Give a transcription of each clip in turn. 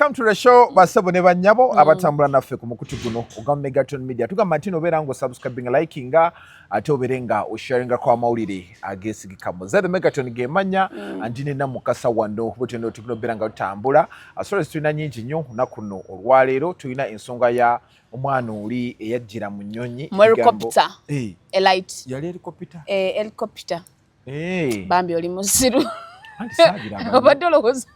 Come to the show, basebo ne bannyabo abatambula naffe ku mukutu guno ogwa Megaton Media. Tugamba nti nobeera nga osubscribing, likinga, ate obeere nga osharingako amawulire ageesigika. Muze the Megaton gemanya ndi nina Mukasa wano bwetyo tulina obeera nga tutambula. Stories tulina nyingi nnyo olunaku luno olwaleero. Tulina ensonga ya omwana oli eyajjira mu nnyonyi. Mu helicopter. Eh, Elite. Yali helicopter? Eh, helicopter. Eh. Bambi, oli musiru. Anti saagiraba. Obadde olowooza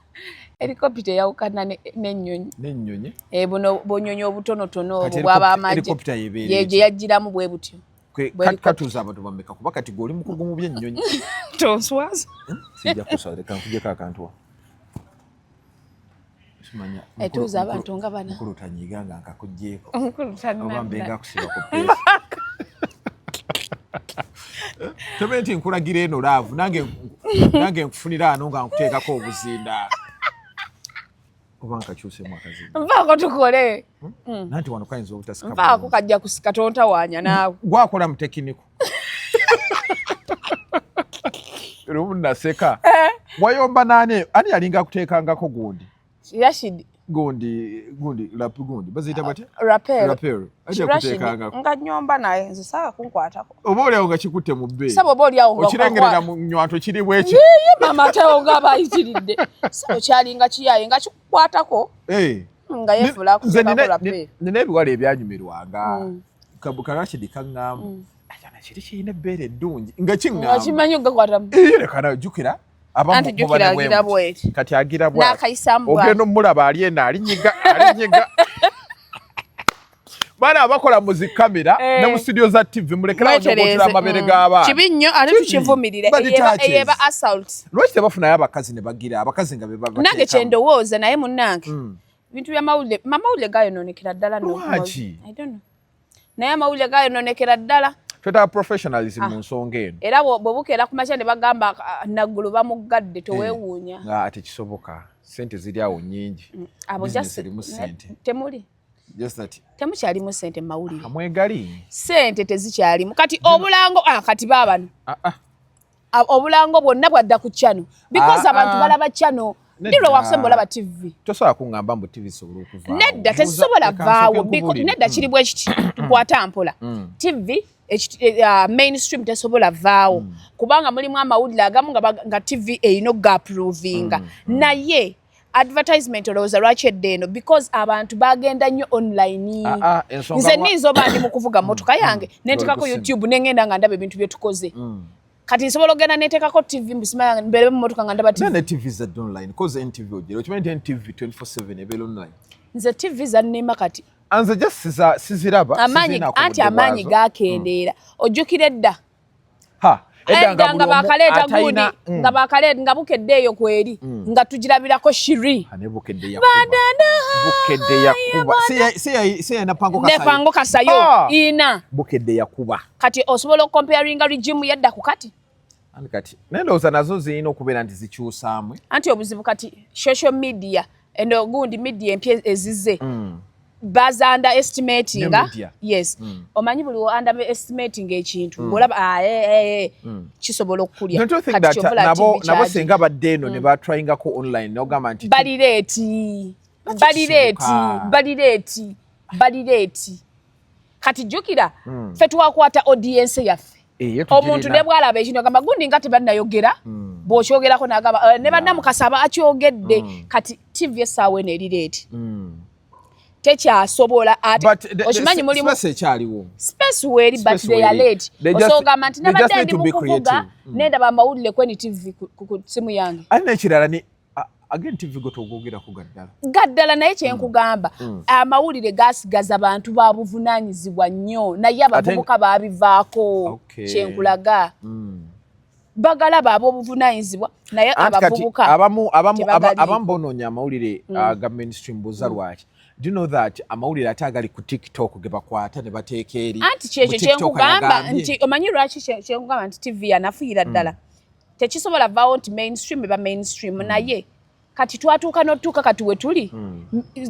helicopter eyawukana n'ennyonyi? N'ennyonyi. Eh, buno bunyonyi obutonotono Kati obwo bw'abamagye. Helicopter yebeera ye etya? Gye yajjiramu bwe butyo. Bwe Katuuza abantu bameka? Kuba kati gwe oli mukugu mu by'ennyonyi. Tonswaza. Sijja kusala, leka nkuggyeko akantu wa simanya. Etuuza abantu nga bana. Mukulu tanyiiga nga nkakugyeko. Omukulu Oba tanna. mbenga akusiba ku peesa, tobe nti nkulagira eno love, nange nkufunira ano nga nkuteekako obuzinda oba nkakyusemu akazinda. Nvaako tukole. Nanti wano kayinza obutasika. Nvaako. Bulungi. Kajja kusika, tontawaanya naawe. Gwakola mu technical lumu naseka. Wayomba nani? Ani yalinga akuteekangako gundi? Rashid. Gundi, gundi rap, gundi baziyita batya? Rapel. Rapel ajja Rashid. kuteekangako. Nga nyomba naye, nze saaga kunkwatako. Oba oliawo nga kikutte mu bbeeyi. Saba oba oliawo nga Okirengerera mu nywanto kiri bweki. Ye mama, atewo nga abayitiridde. Sabo kyalinga kiyaye nga kikukwatako. Eh. Nga yefuula Nze akuteekako rapel. Nina ebiwala ebyanyumirwanga. Karashidi kaŋŋamba akyana kiri kirina ebbeere eddungi nga nga kiŋŋamba. Kimanyi ogakwatamu. Ee, leka nawe, jjukira abamu Anti muba jjukira ne agira bwe muti. bweti. Kati agira bwati. N'akayisaamu bwati. Ogenda omulaba ali eno alinyiga alinyiga. Baana abakola mu zi kamera Eh. ne mu studio za TV, mulekerawo Mwetereeze. nyogootera amabere g'abaana. Kibi nnyo ate. Kibi. Tukivumirire. Body touches. Eyeba assault. Lwaki tebafunayo abakazi ne bagira abakazi nga be Nange bateekamu? kyendowooza, naye munnange bintu byamawulire, mamawulire gayononekera ddala nno. Lwaki? I don't know. Naye amawulire gayononekera ddala. Twetaaga professionalism mu nsonga eno. Era bwe bukeera ku makya ne bagamba, "Ah, Naggulu bamuggadde," teweewuunya. Nga tekisoboka, sente ziri awo nnyingi. Abo Business erimu sente. Temuli. Just that Temukyalimu sente mu mawulire. Amwegali. Sente tezikyalimu kati. Obulango, ah, kati baabano. Ah, ah. Ah, obulango bwonna bwadda ku channel because Ah, abantu ah. balaba channel. Nedda. Ndi lwe wakusemba olaba TV? Tosobola kuŋŋamba mbu TV sobola okuvaawo. Nedda, tezisobola vaawo. Nedda, kiri bwe kiti, tukwata mpola. TV mainstream tesobola vaawo kubanga mulimu amawulire agamu nga TV erina okugaapprovinga, naye advertisement, olowooza lwaki edda eno? Because abantu bagenda nnyo online. Ah, ah, ensonga Nze niyinza oba ndi mu kuvuga motoka yange nentekako Lwali ku YouTube, nengenda nga ndaba ebintu byetukoze. Kati nsobola ogenda netekako TV mbusima yange, mbeere mu motoka nga ndaba TV. Ne TV zadde online, cause NTV ogira okimanyi nti NTV 24/7 ebeera online. Nze TV zannema kati. Nze just siziraba. Amaanyi sizirinaako anti budde amaanyi bwazo. gakendeera. Ojjukira edda? Ha, edda edda nga nga buli omu bakaleeta gundi atalina nga bakaleeta nga Bukedde eyo kweri nga tugirabirako shiri. Ha, ne Bukedde yakuba, Bukedde yakuba. Si yalina Pango Ne Kasayo? Pango Kasayo. Ah! Ina. Bukedde yakuba. Kati osobola okucomparinga regime yedda ku kati? Anti kati naye ndowooza nazo zirina okubeera nti zikyusaamu. Anti obuzibu kati social media eno gundi media empya ezize baza underestimatinga. New media. Yes, omanyi buli underestimating ekintu ng'olaba, ah, eh, eh, eh, kisobola okukulya. Don't you think Kati that kyova olaba nabo TV nabo kyagi. singa badde eno ne batryingako online nogamba nti Bali late, bali late. Kisoboka. Bali late, bali late. Kati jjukira ffe twakwata audience yaffe. Eh, yo tugirina. Omuntu ne bwalaba ekintu agamba gundi nga tebannayogera, bw'okyogerako n'agamba, eh, ne bannamukasa aba akyogedde. Kati TV essaawa eno eri late, tekyasobola ate. But Okimanyi mulimu space ekyaliwo. Space weeri, but Space they are weeri. late. They Osogamba nti just nabadde need ndi to be mu kuvuga creative. nendaba amawulire kweni TV ku simu yange. Ate n'ekirala ni again TV go togwogerako gaddala. Gaddala, naye kyenkugamba, amawulire gasigaza bantu ba buvunaanyizibwa nnyo, naye abavubuka babivaako. Kyenkulaga, bagalaba ab'obuvunaanyizibwa, naye Anti kati abavubuka abamu tebagali. Abamu bonoonya amawulire aga mainstream. Buuza lwaki. Do you know that amawulire ate agali ku TikTok ge bakwata ne bateeka eri? Anti kyekyo Mu TikTok kyenkugamba ayagambye. nti omanyi lwaki kyenkugamba nti TV yanafuuyira ddala, tekisobola vaawo nti mainstream eba mainstream, naye kati twatuuka n'otuuka kati we tuli,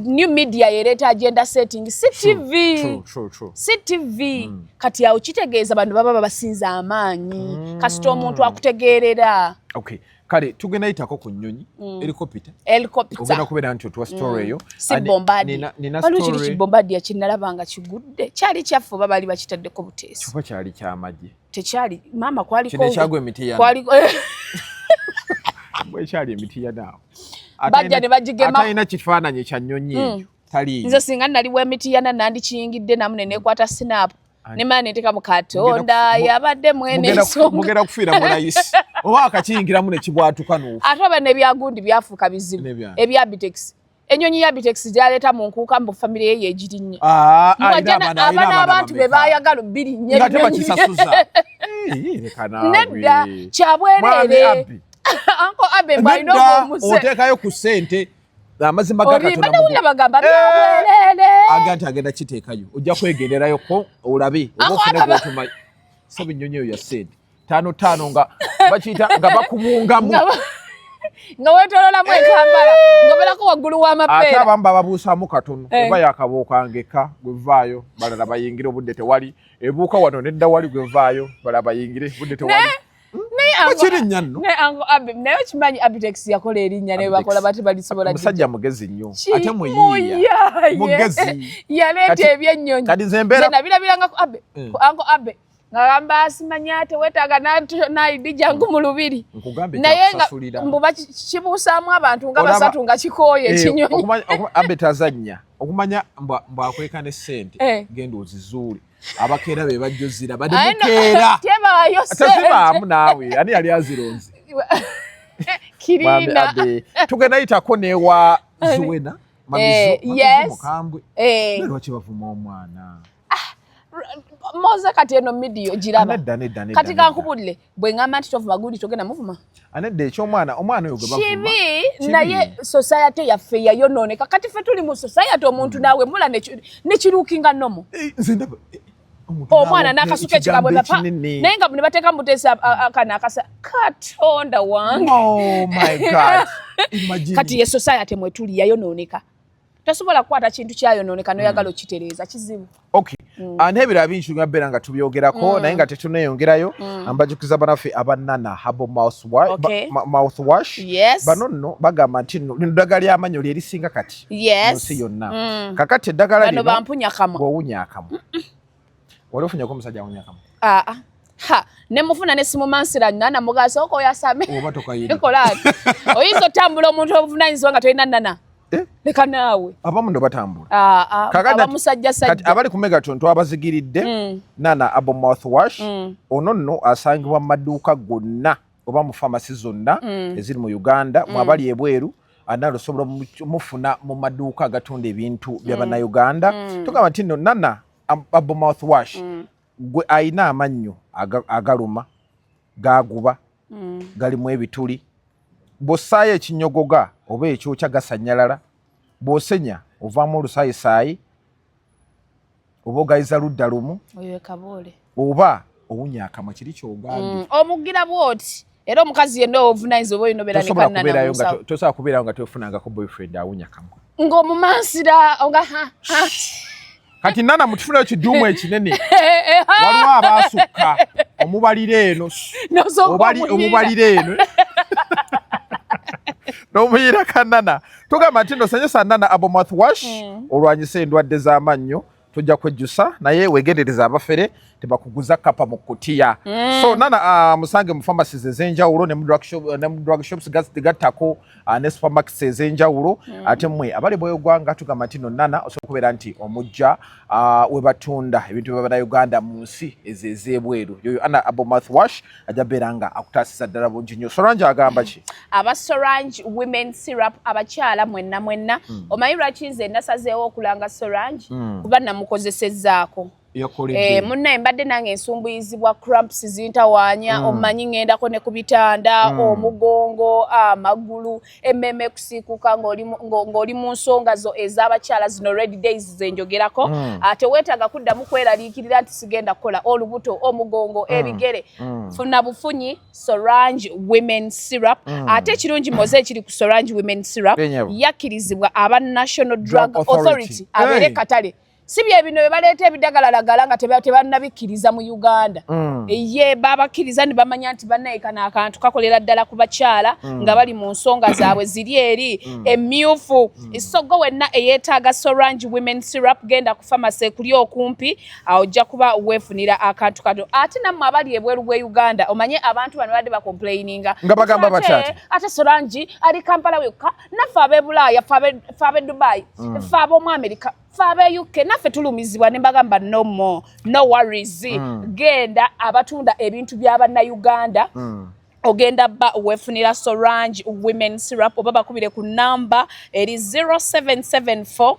new media yereeta agenda setting, si TV. True, true, true. Si TV. Kati awo kitegeeza bano baba babasinza amaanyi, kasita omuntu akutegeerera. Okay. Kale tugenda yitako ku nnyonyi, helicopter. Helicopter. Ogenda kubeera nti otuwa story eyo. Si Ah, Bombardier. Nina Waliwo kiri story. Kibombardier kinalaba nga kigudde, kyali kyaffe oba baali bakitaddeko buteesi? Kyuba kyali kyamagye. Tekyali maama, kwaliko Kino ekyagwa emiti. Kwaliko Bwekyali emiti naawe. Bajja ne bagigema. Atalina kifaananyi kya nnyonyi eyo taliiyo. Nze singa nali w'emitiyana nandikiyingidde namu ne nekwata snap nemala neteeka mu Katonda yabadde mwene ensonga. Mugenda kufiira mu layisi oba akakiyingiramu ne kibwatuka n'ofa. Ate oba n'ebyagundi byafuuka bizibu. N'ebya- Ebya Bitex, ennyonyi ya Bitex gyaleeta mu nkuuka mbu famire ye yegirinnya. Ah, Mbwajja alina abaana, alina abaana abaana abantu be bameka? baayagala bbirinnye. Nga tebakisasuza. Eh, leka naawe. Nedda. Mwami Kyabwereere. Abby. Anko Abe mbwalina Nedda, ogwomuze. oteekayo ku ssente amazima ga Oli Katonda. badawulira bagamba Eh, byabwereere. Aga nti agenda kiteekayo, ojja kwegenderayoko olabe oba Ako ofune aba- gw'otumanyi. Saba ennyonyi eyo ya ssente taano taano nga bakiyita nga bakubungamu. Nga weetololamu ekambala ng'obeerako waggulu Ate w'amapeera. abamu bababuusaamu katono. Eh. Eba yakabuuka ngeka, gwevaayo balala bayingire, obudde tewali. Ebuuka wano nedda wali, gwevaayo balala bayingire, budde tewali. Naye Uncle- Bakirinnya nno. Naye Uncle Abe, naye okimanyi Abitex yakola erinnya naye bakola bati balisobola. Omusajja mugezi nnyo ate muyiiya. Muyiiya. Mugezi. Yaleeta ebyennyonyi. Kati nze mbeera Nze nabirabiranga ku Abe, ku Uncle Abe, ngagamba simanya teweetaaga naidi, jangu mu lubiri. Nkugambe Naye nga kyakusasulira. mbu kibuusaamu abantu nga Olaba- basatu nga kikooye Eh, ekinyonyi. Abe tazannya. Okumanya mbwakweka ne ssente, genda ozizuule. Abakeera be bajjozira bade Aye no, mukeera. Tebaayo ssente. Tezibaamu naawe. Ani yali azironze? Mwami Kirina. Abe. Tugenda yitako newa Zuwena. Eh, yes. Mukambwe. Eh. Naye lwaki bavuma omwana? Moze, kati eno midiyo giraba. Nedda, nedda, nedda, Kati nedda. kankubulire, bwe ŋŋamba nti tovuma gundi, togenda muvuma. Anedda, ekyomwana, omwana oyo gwe bavuma Kibi. Kibi. Naye society yaffe yayonooneka. Kati ffe tuli mu society omuntu naawe mula nekiruukinga nomo. Eh, nze ndaba omuntu Omwana n'awa n'akasuka ekigambo ekigambo pa ekinene. naye nga ne bateeka muteesa akana akasa Katonda wange. Oh my God. Imagine. Kati ye society mwetuli yayonooneka, tosobola kukwata kintu kyayonooneka noyagala okitereeza, kizibu. Okay. Ah, n'ebirala bingi tugenda beera nga tubyogerako, naye nga tetuneeyongerayo, mbajukiza banaffe abanana herbal mouthwash. Mouthwash. Bano nno bagamba nti nno lino ddagala ly'amannyo lye lisinga kati mu nsi yonna. Kakati eddagala Bano lino bampunya kamwa. Bw'owunya akamwa, wali ofunyako omusajja awunya akamwa? Aa, ha, ne mufuna ne simumansira nana mugasooka oyasame. Oba tokayina. Kola ati oyinza otambula omuntu obuvunanyizibwa nga tolina nana? Eh? Leka naawe. Abamu nno batambula. Ah, ah, Kakati aba musajja kati sajja. abali ku Megaton twabazigiridde nana herbal mouthwash. Ono nno asangibwa mu maduuka gonna oba mu famasi zonna eziri mu Uganda. Mwabali ebweru analo osobola mufuna mu maduuka agatunda ebintu by'Abannayuganda. Tugamba nti nno nana herbal mouthwash, gwe ayina amannyo agaluma, gaguba, galimu ebituli, bw'ossaayo ekinyogoga oba ekyokya gasanyalala, bw'osenya ovaamu olusaayisaayi, oba ogayiza ludda lumu, Oyo kaboole. oba owunya akamwa, kiri kyogambye. Omugira bwoti era omukazi yenna obuvunanyizibwa oba olina obeera ne Tosobola kannana kubeerayo nga mu nsawo. Tosobola kubeerayo nga tofunangako boyfriend awunya kamwa. Ng'omumansira nga ha, ha. Kati nana mutufunayo kiduumu ekinene, waliwo abaasukka omubalira eno. N'osooka omuyira. Omubalira eno n'omuyira kanana. Tugamba nti nosanyusa nana herbal mouthwash, olwanyisa endwadde z'amannyo, tojja kwejjusa. Naye wegendereza abafere tebakuguza kapa mu kutiya. So nana musange mu pharmacies ez'enjawulo ne mu drug shop, ne mu drug shops gattako ne supermarkets ez'enjawulo. Ate mmwe abali bw'eggwanga, tugamba nti no nana osobola okubeera nti omujja we batunda ebintu by'Abannayuganda mu nsi ezo ez'ebweru. Yoyo nana herbal mouthwash ajja beera nga akutaasiza ddala bungi nnyo. Sorange agamba ki? Aba Sorange Women Syrup, abakyala mwenna mwenna, omanyi lwaki nze nasazeewo okulanga Sorange? Kuba namukozesezzaako. Yakoledde. Eh, munnaye mbadde nange ensumbuyizibwa cramps zintawaanya, omanyi ŋŋendako ne ku bitanda, omugongo, amagulu, emmeme ekusiikuka ng'oli mu nsonga zo ez'abakyala zino red days zenjogerako. Teweetaaga kuddamu kweraliikirira nti sigenda kukola olubuto, omugongo, ebigere. Funa bufunyi Sorange Women Syrup. Ate ekirungi moze ekiri ku Sorange Women Syrup, Benyabo. yakkirizibwa aba National Drug Drug Authority. Authority abeere Hey. katale. Si bye bino bye baleeta ebidagalalagala nga tebannabikkiriza mu Uganda. Ye babakkiriza ne bamanya nti bannaye kano akantu kakolera ddala ku bakyala nga bali mu nsonga zaabwe ziri eri emyufu. So gwe wenna eyeetaaga Sorange Women Syrup, genda ku famasi ekuli okumpi, awo ojja kuba weefunira akantu kano. Ate nammwe abali ebweru bwe Uganda, omanye abantu bano badde bacomplaininga Nga bagamba batya ate? Ate Sorange ali Kampala wekka, naffe ab'e Bulaaya, ffe ab'e Dubai, ffe ab'omu Amerika, ffe ab'e UK, naffe tulumizibwa. Ne mbagamba, no more, no worries. Genda abatunda ebintu by'abannayuganda, ogenda ba weefunira Sorange Women Syrup, oba bakubire ku namba eri 0774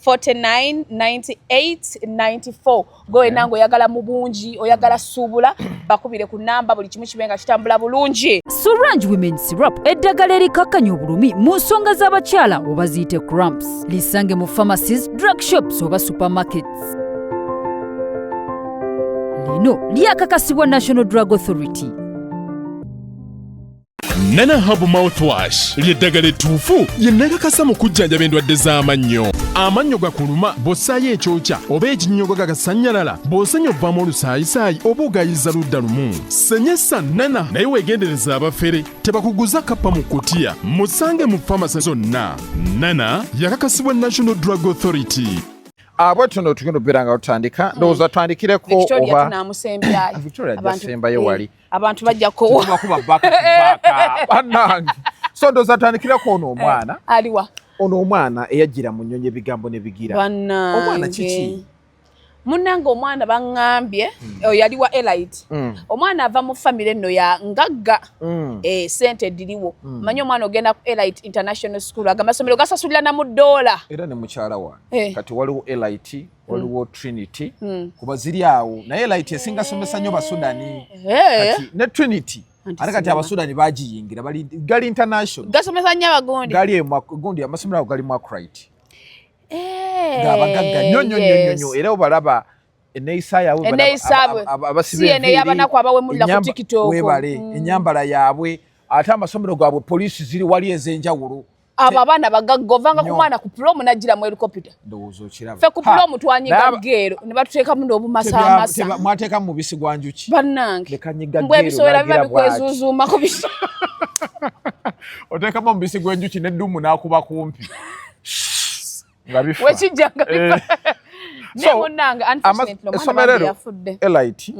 49 98 94. Gwe wenna ng'oyagala mu bungi, oyagala suubula, bakubire ku namba, buli kimu kibe nga kitambula bulungi. Sorange Women Syrup, eddagala erikakkanya obulumi mu nsonga z'abakyala oba ziyite cramps. Lisange mu pharmacies, drug shops oba supermarkets. Lino lyakakasibwa National Drug Authority. Nana Herbal Mouthwash ly'eddagala ettuufu lye nakakasa mu kujjanjaba endwadde z'amannyo. Amannyo gakuluma bw'ossaayo ekyokya oba ekinnyogo gagasannyalala, bw'osenya ovaamu olusaayisaayi oba ogayiza ludda lumu. Senyesa Nana, naye weegendereza abafere tebakuguza kappa mu kutiya. Musange mu famasi zonna. Nana yakakasibwa National Drug Authority. Bwe tuno tugenda okubeera nga tutandika, ndowooza tutandikireko Victoria oba tunaamusembyayo. Victoria ajja sembayo wali. Abantu bajja kowa. Tubakuba back to back, bannange. So ndowooza tutandikireko ono omwana. Aliwa? Ono omwana eyajjira mu nnyonyi, ebigambo ne bigira. Bannange. Omwana kiki? Munnange, omwana baŋŋambye oyo yali wa Elite. Omwana ava mu famire enno ya ngagga. Sente diriwo. Manyi omwana ogenda ku Elite International School, aga amasomero gasasulira na mu ddoola. Era ne mukyala wange. Kati waliwo Elite, waliwo Trinity, kuba ziri awo, naye Elite esinga somesa nnyo Basudani. Kati ne Trinity. Anti Ate kati sinema. Abasudani bagiyingira, bali gali international. Gasomesa nnyo abagundi. Gali gundi amasomero ago gali mu Akright. Ng'abagagga nnyo nnyo nnyo nnyo nnyo, era obalaba enneeyisa yaabwe, Enneeyisa yaabwe. abasiba Si eno enviiri, ey'abanaku abawemulira ku TikTok. Weebale, ennyambala yaabwe, ate amasomero gaabwe poliisi ziri wali ez'enjawulo. Abo abaana bagagga, ovanga ku Nnyo. mwana ku prom n'ajjira mu helicopter. Ndowooza okiraba. Ffe ku Ha, prom twanyiga naye geero ne batuteekamu n'obumasaamasa. Mwateekamu mubisi gwa njuki. Bannange, Leka nyiga mbwe geero ebisowera biba n'agira bw'ati. bikwezuuzuuma ku bisi. Oteekamu omubisi gw'enjuki n'eddumu n'akuba kumpi nga bifa. Wekijjanga bifa. Naye So, munnange, unfortunately, omwana essomero bambi eryo, yafudde. Elite,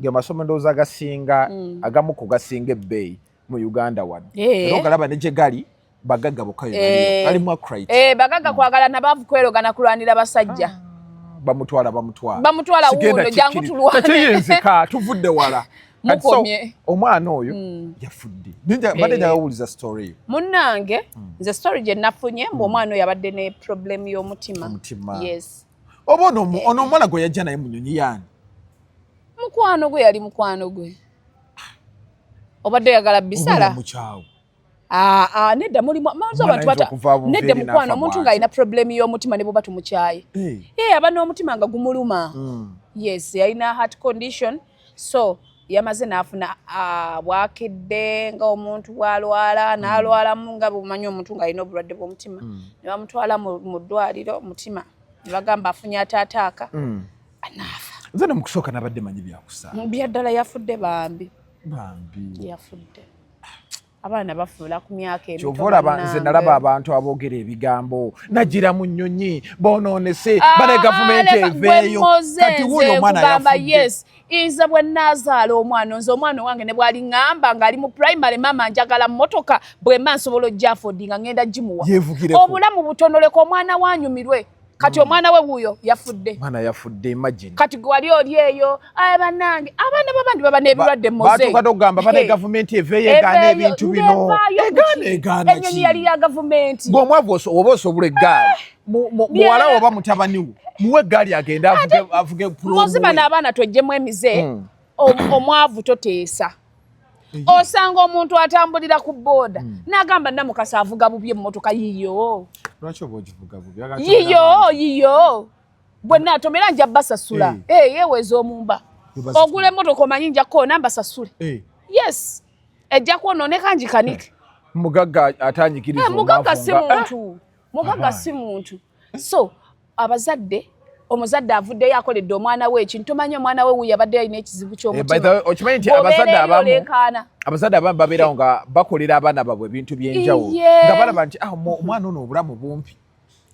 ge masomero ndowooza agasinga, agamu ku gasinga ebbeeyi mu Uganda wano. Era ogalaba ne gye gali, bagagga bokka balimu Akright. Bagagga kwagala, nabaavu kwerogana kulwanira basajja. Bamutwala, bamutwala. Bamutwala. Sigenda. Wuuno, jangu Kikkiriza. tulwane. Tekiyinzika, tuvudde wala. Kati so, Mukomye. omwana oyo yafudde. Mbadde njagala kuwuliza story eyo. Munnange, nze story gye nafunye mbu omwana oyo abadde ne problem y'omutima. Omutima. Yes. Oba ono omuwala gwe yajja naye mu nnyonyi yaani? Mukwano gwe, yali mukwano gwe. Obadde oyagala bisala. Mukyawo. Ah, ah, nedda, mulimu maze Omwana abantu ayinza bata okuva buva nedda eri mukwano, n'afa omuntu bw'atyo. ng'alina problem y'omutima ne bwoba tumukyaye, ye aba n'omutima nga gumuluma. Yes, yalina heart condition, so yamaze n'afuna, ah, bwakedde nga omuntu bw'alwala n'alwalamu, nga bw'omanyi omuntu ng'alina obulwadde bw'omutima, ne bamutwala mu ddwaliro mutima, ne bagamba afunye ataataaka, anaafa. Nze ne mu kusooka nabadde manyi byakusaala. Byaddala yafudde bambi. Bambi. Yafudde. Abaana bafuula ku myaka emito. Kyova olaba nze Bannange. nalaba abantu aboogera ebigambo, nagira mu nnyonyi, bonoonese, Ah, bane gavumenti leka, eveeyo. gwe Moze, Kati wuuyo nze omwana nkugamba, yafudde. Yes, nze bwe naazaala omwana, nze omwana owange ne bwali ŋŋamba ng'ali mu primary, "Maama, njagala mmotoka," bwe mba nsobola ojja affordinga, ngenda gimuwa. Yeevugireko. Obulamu butono, leka omwana wanyumirwe. Kati omwana we wuuyo yafudde. Mwana yafudde, imagine. Kati gwe wali oli eyo, aye bannange, abaana babandi baba n'ebirwadde, Moze. Batuuka n'okugamba bane gavumenti eveeyo egaana Eveeyo, ebintu bino. ng'evaayo ku Egaana, ki? egaana Ennyonyi ki? yali ya gavumenti. Ng'omwavu oba osobola eggaali, muwala we oba mutabani we, muwe eggaali agende avuge prom Moze, we. bano abaana tweggyemu emize. Omwavu toteesa. Osanga omuntu atambulira ku booda n'agamba Namukasa avuga bubi emmotoka yiyo. Lwaki oba ogivuga bubi? Yiyo, yiyo, bwe naatomera nja basasula. Yeeweza omumba. Ogula emmotoka, omanyi nja koona mbasasule. Yes, ejja kwonooneka ngikanike. Mugagga atanyigiriza Mugagga omwavu si muntu, mugagga si muntu. So abazadde Omuzadde avuddeyo akoledde omwana we ekintu, tomanyi omwana we wuyo abadde alina ekizibu Eh, by the way, okimanyi nti abazadde abamu, abazadde abamu babeerawo nga bakolera abaana baabwe ebintu byenjawulo, nga balaba nti, "Ah, omwana ono obulamu bumpi,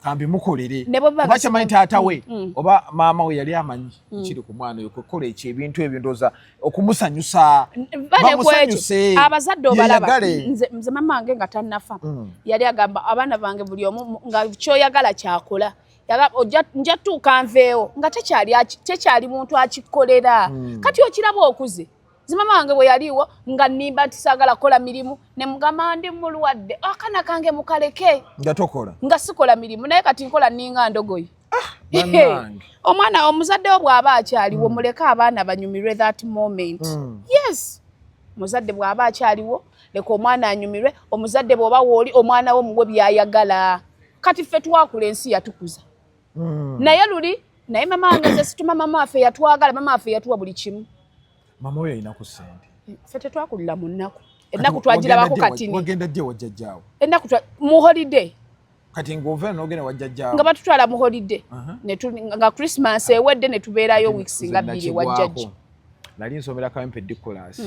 kambimukolere." Ne bwe baba Kuba kyamanyi taata we oba maama we yali amanyi kiri ku mwana oyo kukola ekyo, ebintu ebyo, ndowooza okumusanyusa, bamusanyuse, abazadde obalaba. Yeyagale. Nze mama wange nga tannafa yali agamba abaana bange buli omu nga kyoyagala kyakola. Nja tuuka nveewo nga tekyali muntu akikolera. Kati okiraba okuze. Nze mama wange bwe yaliwo nga nnimba nti saagala kukola mirimu, ne mugamba ndi mulwadde, akaana kange mukaleke. Nga tokola. Nga sikola mirimu, naye kati nkola ninga ndogoyi. Bannange. Omwana, omuzadde wo bw'aba akyaliwo, muleke abaana banyumirwe that moment. Yes, omuzadde bw'aba akyaliwo, leka omwana anyumirwe. Omuzadde bw'oba wooli, omwana wo muwe byayagala. Kati ffe twakula, ensi yatukuza. Naye luli, naye mama wange, nze situma, mama waffe yatwagala, mama waffe yatuwa buli kimu. Mama oyo alina ku ssente. Ffe tetwakulira mu nnaku, ennaku twagirabako katini. Wagenda ddi wajjajjaawo? Ennaku mu holiday. Kati ng'ova n'ogenda wajjajjaawo? Nga batutwala mu holiday. Nga Christmas ewedde ne tubeerayo weeks nga 2 wajjajja. Nali nsomera Kawempe Nicholas.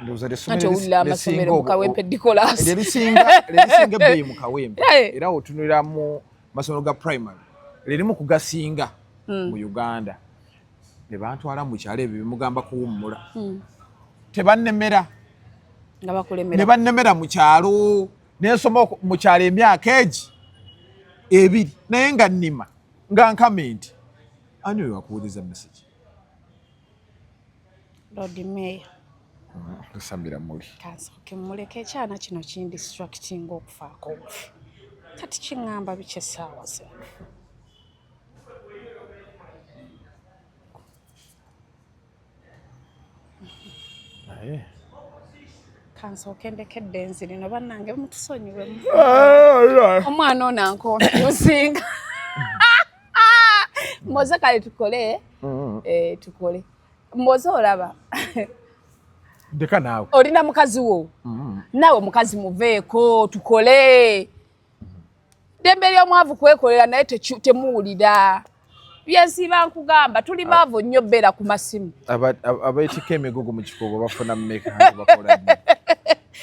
Ndowooza Anti owulira amasomero mu Kawempe Nicholas. Lerisinga ebbeeyi mu Kawempe, era otunulira mu masomero ga primary, lerimu kugasinga mu Uganda. Ne bantwala mu kyalo, ebyo bimugamba kuwummula, tebannemera. Nga bakulemera. Ne bannemera mu kyalo, nensoma mu kyalo emyaka egi 2, naye nga nnima nga nkama enti. Ani oyo wakuwuliza message? Lord Mayor. Tusambira muli. Kansooke muleke, ekyana kino kindistracting okufaako obufi. Kati kiŋŋamba biki essaawa zino? Naye Kansooke ndeke eddenzi lino, bannange mutusonyiwemu. Omwana ono ankonfusinga. Mboze kale tukole, tukole. Mboze olaba. Ndeka naawe. Olina mukazi wo. Naawe mukazi muveeko tukole. Ddembe ly'omwavu kwekolera, naye temuwulira. Byensiiba nkugamba, tuli baavu nnyo, beera ku masimu. Abeetikka emigugu mu kikuubo bafuna mmeka nga bakola nnyo?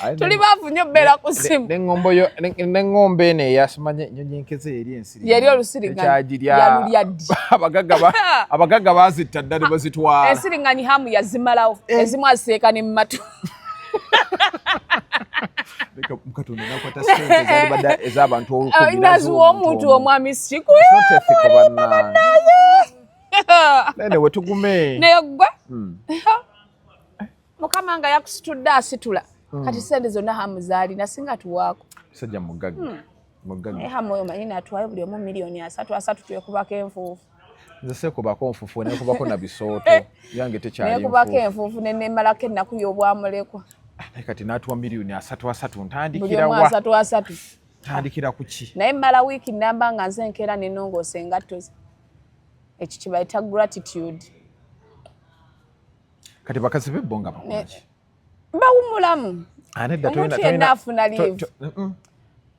Aye Tuli baavu nnyo, beera ku simu. N'eŋŋombe eno eyasimanye ennyonyi enkeze eri ensiri. Yeri olusiriŋŋanyi. Ekyagirya. Yalulya ddi? Abagagga bazitta dda ne bazitwala. Ensiriŋŋanyi hamu yazimalawo, ezimu aziteeka ne mu matu. Leka Katonda nakwata ssente ezaalibadde ez'abantu 1000 naziwa omuntu omwami. It's not ethical, bannange. Nene wetugume. Naye gwe, Mukama nga yakusitudde, asitula. Kati sente zonna hamu zaalina, singa tuwaako. Musajja mugagga, mugagga. Naye hamu oyo manyi natwayo buli omu miliyoni 30 30, twekubako enfuufu. Nze seekubako nfuufu, nekubako na bisooto yange tekyali Nekubako nfuufu. enfuufu nenemalako ennaku y'obwamulekwa. Naye kati n'atuwa miliyoni 30 30, Buli ntandikira omu wa? 30 30. Ntandikira ku ki? Naye mmala wiiki namba nga nze nkeera nenongoosa engatto ze. Ekyo kibayita gratitude. Kati bakazi be bo nga bakolaki? Bawumulamu. Ah, nedda, Omuntu yenna afuna leave.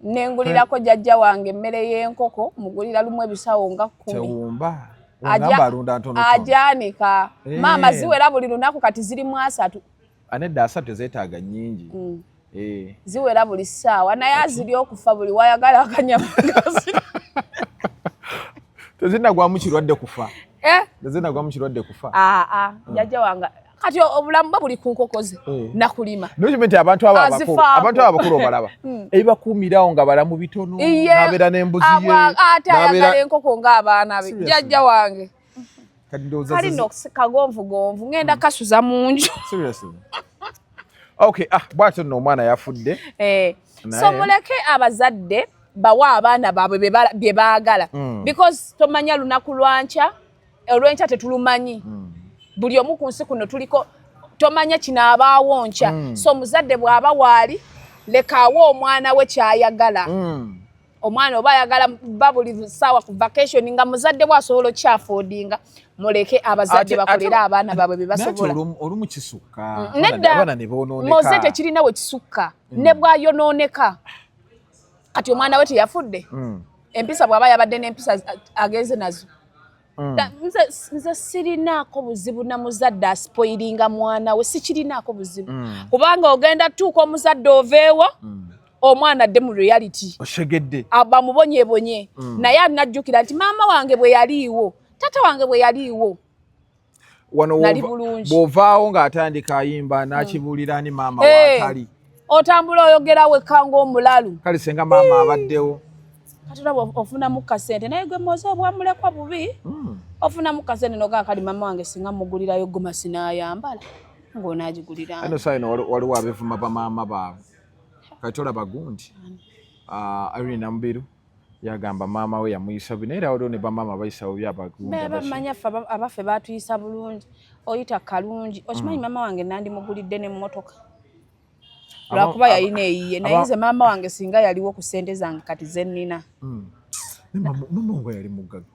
Nengulirako jjajja wange emmere y'enkoko, mugulira lumu ebisawo nga 10. Tewumba. Ogamba alunda ntonotono. Ajanika. Maama, ziwera buli lunaku, kati zirimu 30. Ah, nedda, 30 tezeetaaga nnyingi. Ziwera buli ssaawa, naye aziri okufa buli wayagala akanyama gaziri. Tezinnagwamu kirwadde kufa. Eh? Tezinnagwamu kirwadde kufa. Aa, jjajja wange kati obulamu bwe buli ku nkoko ze nakulima. Nokimanyi nti abantu abo abakulu, Azifaako. abantu abo abakulu obalaba, ebibakuumirawo nga balamu bitono, n'abeera n'embuzi ye, Ate ayagala enkoko ng'abaana be. Seriously? Jjajja wange Kati ndowooza kali nno kagonvugonvu, ngenda kasuza mu nju. Seriously? Okay, ah, bw'atyo nno omwana yafudde. So muleke abazadde bawe abaana baabwe bye baagala, because tomanya lunaku lwankya, olwenkya tetulumanyi. Buli omu ku nsi kuno tuliko, tomanya kinaabaawo nkya. So omuzadde bw'aba waali, lekaawo omwana we kyayagala. Omwana oba ayagala ba buli ssaawa ku vacation, nga muzadde we asobola okyaffordinga, muleke abazadde bakolere abaana baabwe bye Naye ate basobola. olumu kisukka. Nedda. Abaana ne boonooneka. Moze, tekirina we kisukka. Ne bwayonooneka, kati omwana we teyafudde. Empisa, bw'aba yabadde n'empisa, agenze nazo. Nze sirinaako buzibu na muzadde aspoilinga mwana we, sikirinaako buzibu, kubanga ogenda tuuka omuzadde oveewo, omwana adde mu reality. Oshegedde. Bamubonyebonye, naye anajjukira nti maama wange bwe yaliiwo, taata wange bwe yaliiwo, wano nali bulungi. Bw'ovaawo ng'atandika ayimba n'akibuulira ani maama waatali. Otambula oyogera wekka ng'omulalu. Kale senga maama abaddewo. Kati olaba ofunamu kasente, naye gwe moze obwamulekwa bubi. Ofunamu kasente nogaa, kali maama wange singa mugulirayo gomasi n'ayambala, ng'onaagigulira. Ano saa ino waliwo abevuma bamaama baabwe. Kati olaba gundi, Irene Namubiru yagamba maama we yamuyisa bubi, naye era waliwo ne bamaama bayisa bubi abagundi. Bamanya ffe abaffe batuyisa bulungi, oyita kalungi. Okimanyi maama wange nandimugulidde n'emmotoka, lwakuba yalina eyiye, naye nze maama wange singa yaliwo ku ssente zange kati ze nnina. Naye maama wange yali mugagga.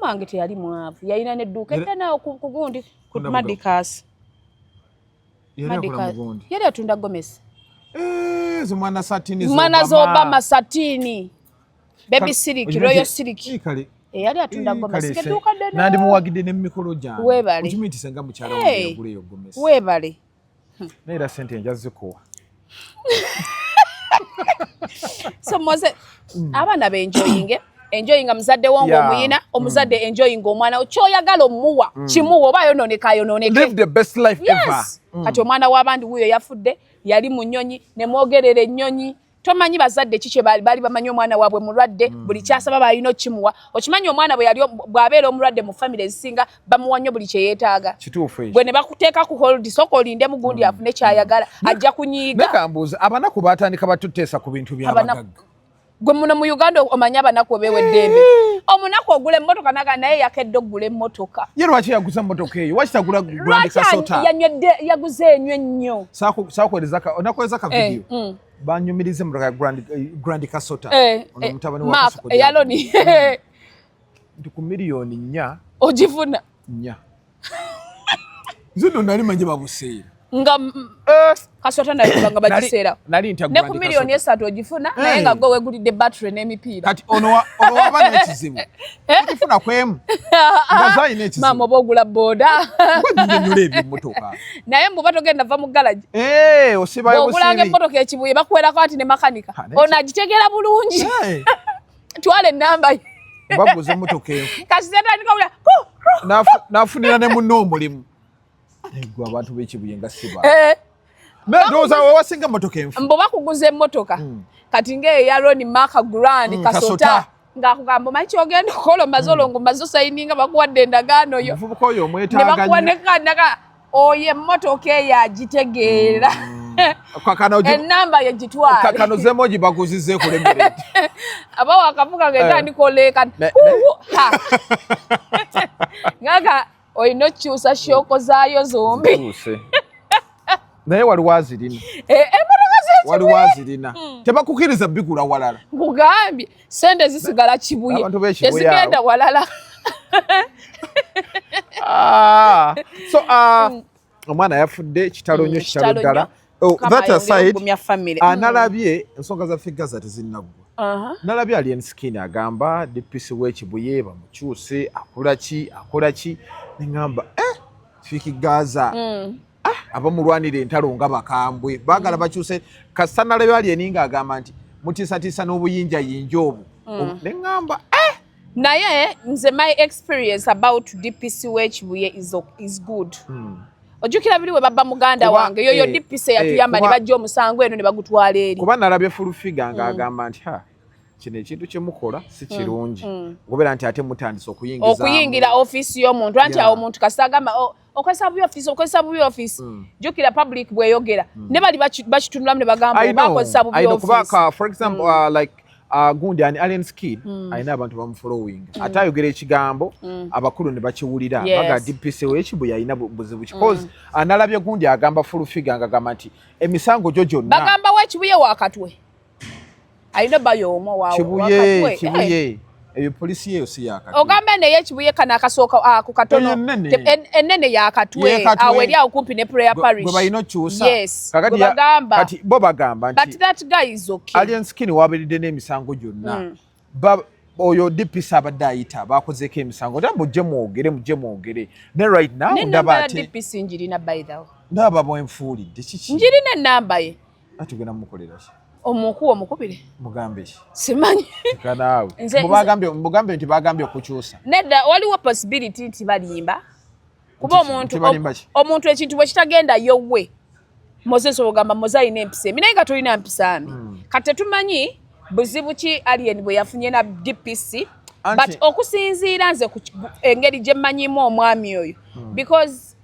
Maama wange teyali mwavu, yalina n'edduuka eddanawo ku gundi ku Nabuga. Madicas. Yali akola mugundi? Yali atunda gomesi. Eh, zo mwana satini. Mwana z'Obama, satini, baby silk, royal silk. Kale. Eyali atunda gomesi, edduuka ddene. Nandimuwagidde nemumikolo gyange. Weebale. Okimanyi nti senga mukyala wange yagula eyo gomesi? Weebale. Naye era sente nja zikuwa. So moze abaana benjoyinge, enjoyinga muzadde wo ng'omuyina omuzadde, enjoyinga omwana wo, kyoyagala omuwa kimuwa, oba ayononeka ayononeke. Live the best life ever. Yes. Kati omwana w'abandi wuuyo yafudde, yali mu nnyonyi ne mwogerera ennyonyi. Tomanyi bazadde ki kye baali bamanyi omwana waabwe mulwadde, buli kyasaba balina okkimuwa. Okimanyi omwana bwe yali bw'abeera omulwadde, mu famire ezisinga bamuwa nnyo buli kye yeetaaga. Kituufu ekyo. Gwe ne bakuteeka ku hold, sooka olindemu gundi afune kyayagala, ajja kunyiiga. Naye kambuuza, abanaku batandika batuteesa ku bintu by'abagagga? Gwe muno mu Uganda omanyi abanaku obeewa eddembe. Omunaku ogula emmotoka naga, naye yakedde okugula emmotoka. Ye lwaki yaguza emmotoka eyo? Wakitagula Grand Lwaki Kasota? Yanywedde, yaguze enywa ennyo. Nakuweereza ka video. Banyumiriza emmotoka ya Grand Kasota. Ono mutabani wa Mark, Kasoko. Eyaloni. Nti ku miliyoni 4 ogifuna. Nnya. Nze nno nali manyi babuseera. Nga Kasota naye nga bagiseera. Nali ntya Ne Grand ku miliyoni Kasota. 3 ogifuna, naye nga gwe wegulidde battery n'emipiira. Kati ono waba n'ekizibu ogifuna kwemu nga zalina ekizibu. Maama, oba ogula boda. Gwe ebyo emmotoka. Naye mbuba togenda va mu garage. Eh, osibayo Bw'ogulanga busibi. emmotoka ekibuye bakuwerako ati ne makanika. Ha, ono agitegeera bulungi. Twala enamba ye. Baguza emmotoka enfu. Kasi zetandika wulira N'afunira ne munne omulimu. Gwe abantu b'ekibuye nga siba. Ndowooza wawasinga emmotoka enfu. Mbu bakuguza emmotoka kati ng'eya Ron Mark Grand Kasota, Kasota. Ng'akugamba, omanyi kyogenda okukola, omaze olongo, omaze osayininga, bakuwadde endagaano yo. Omuvubuka oyo ne omwetaaga bakuwa nnyo. Nekanaka oyo emmotoka eyo agitegeera. Enamba ye gitwale. Kakano zemu ogibaguziza ekulemeredde. Aba wakavuga ng'etandika oleekana ngaga olina okukyusa shock zaayo zombi. Zituuse. Naye waliwo azirina. Emmotoka z'ekibuye. Waliwo azirina, tebakukiriza bigula walala. Nkugambye sente zisigala Kibuye. Abantu b'Ekibuye tezigenda awo. walala. Ah, so omwana yafudde, kitalo nnyo, kitalo Kitalo ddala. nnyo. Oh, Mukama that ayongere aside, okugumya family. Nalabye ensonga za Gaza tezinnaggwa. Nalabye Alien Skin agamba DPC w'Ekibuye bamukyuse, akola ki, akola ki, neŋŋamba eh, Fik Gaza, ah, abamulwanira entalo nga bakambwe, baagala bakyuse. Kasita nalabye Alien ng'agamba nti mutiisatiisa n'obuyinjayinja obwo, neŋŋamba eh! Naye nze my experience about DPC w'Ekibuye is good. Ojjukira biri we babba muganda wange, yoyo DPC yatuyamba ne bajja omusango eno ne bagutwala eri. Kuba nalabye Full Figure ng'agamba nti ha, kino ekintu kyemukola si kirungi, okubeera nti ate mutandise okuyingiza okuyingira ofiisi y'omuntu, anti awo omuntu kasita agamba, "Oh, okozesa bubi ofiisi, okozesa bubi ofiisi." Jjukira public bweyogera ne bali bakitunulamu ne bagamba I know, oba akozesa bubi I know, kuba ofiisi. for example, like gundi ani, Alien Skin, alina abantu bamufollowing, ate ayogera ekigambo abakulu ne bakiwulira. Baga DPC w'Ekibuye alina buzibu ki? Cause analabye gundi agamba Full Figure ngagamba nti emisango gyo gyonna Bagamba w'Ekibuye wakatwe alina bayo omwo Kibuye. wakatwe. Kibuye eyo polisi yeyo si yakatwe. Ogamba naye Ekibuye kano akasooka ako katono. Eyo ennene. Ennene yakatwe. Ye Katwe. Awo eri awo kumpi ne Prayer Parish. Gwe balina okyusa. Yes. Kakati Gwe bagamba. Kati bo bagamba But nti that guy is okay. Alien Skin waberedde n'emisango gyonna. Oyo DPC abadde ayita bakozeeko emisango nti mujje mwogere, mujje mwogere, ne right now ndaba ate DPC njirina, by the way. Ndaba bwenfuulidde kiki? Njirina enamba ye. Atugenda mukolera ki? Omukuwa omukubire. Mugambe ki? Simanyi. Kanaawe mugambe nti bagambye okukyusa. Nedda, waliwo possibility nti balimba, kuba omuntu ekintu bwe kitagenda yowe Moses ogamba Moze alina empisa embi, naye nga tolina mpisa mbi. Kati tetumanyi buzibu ki Alien bwe yafunye na DPC, but okusinziira nze ku engeri gye mmanyimu omwami oyo, because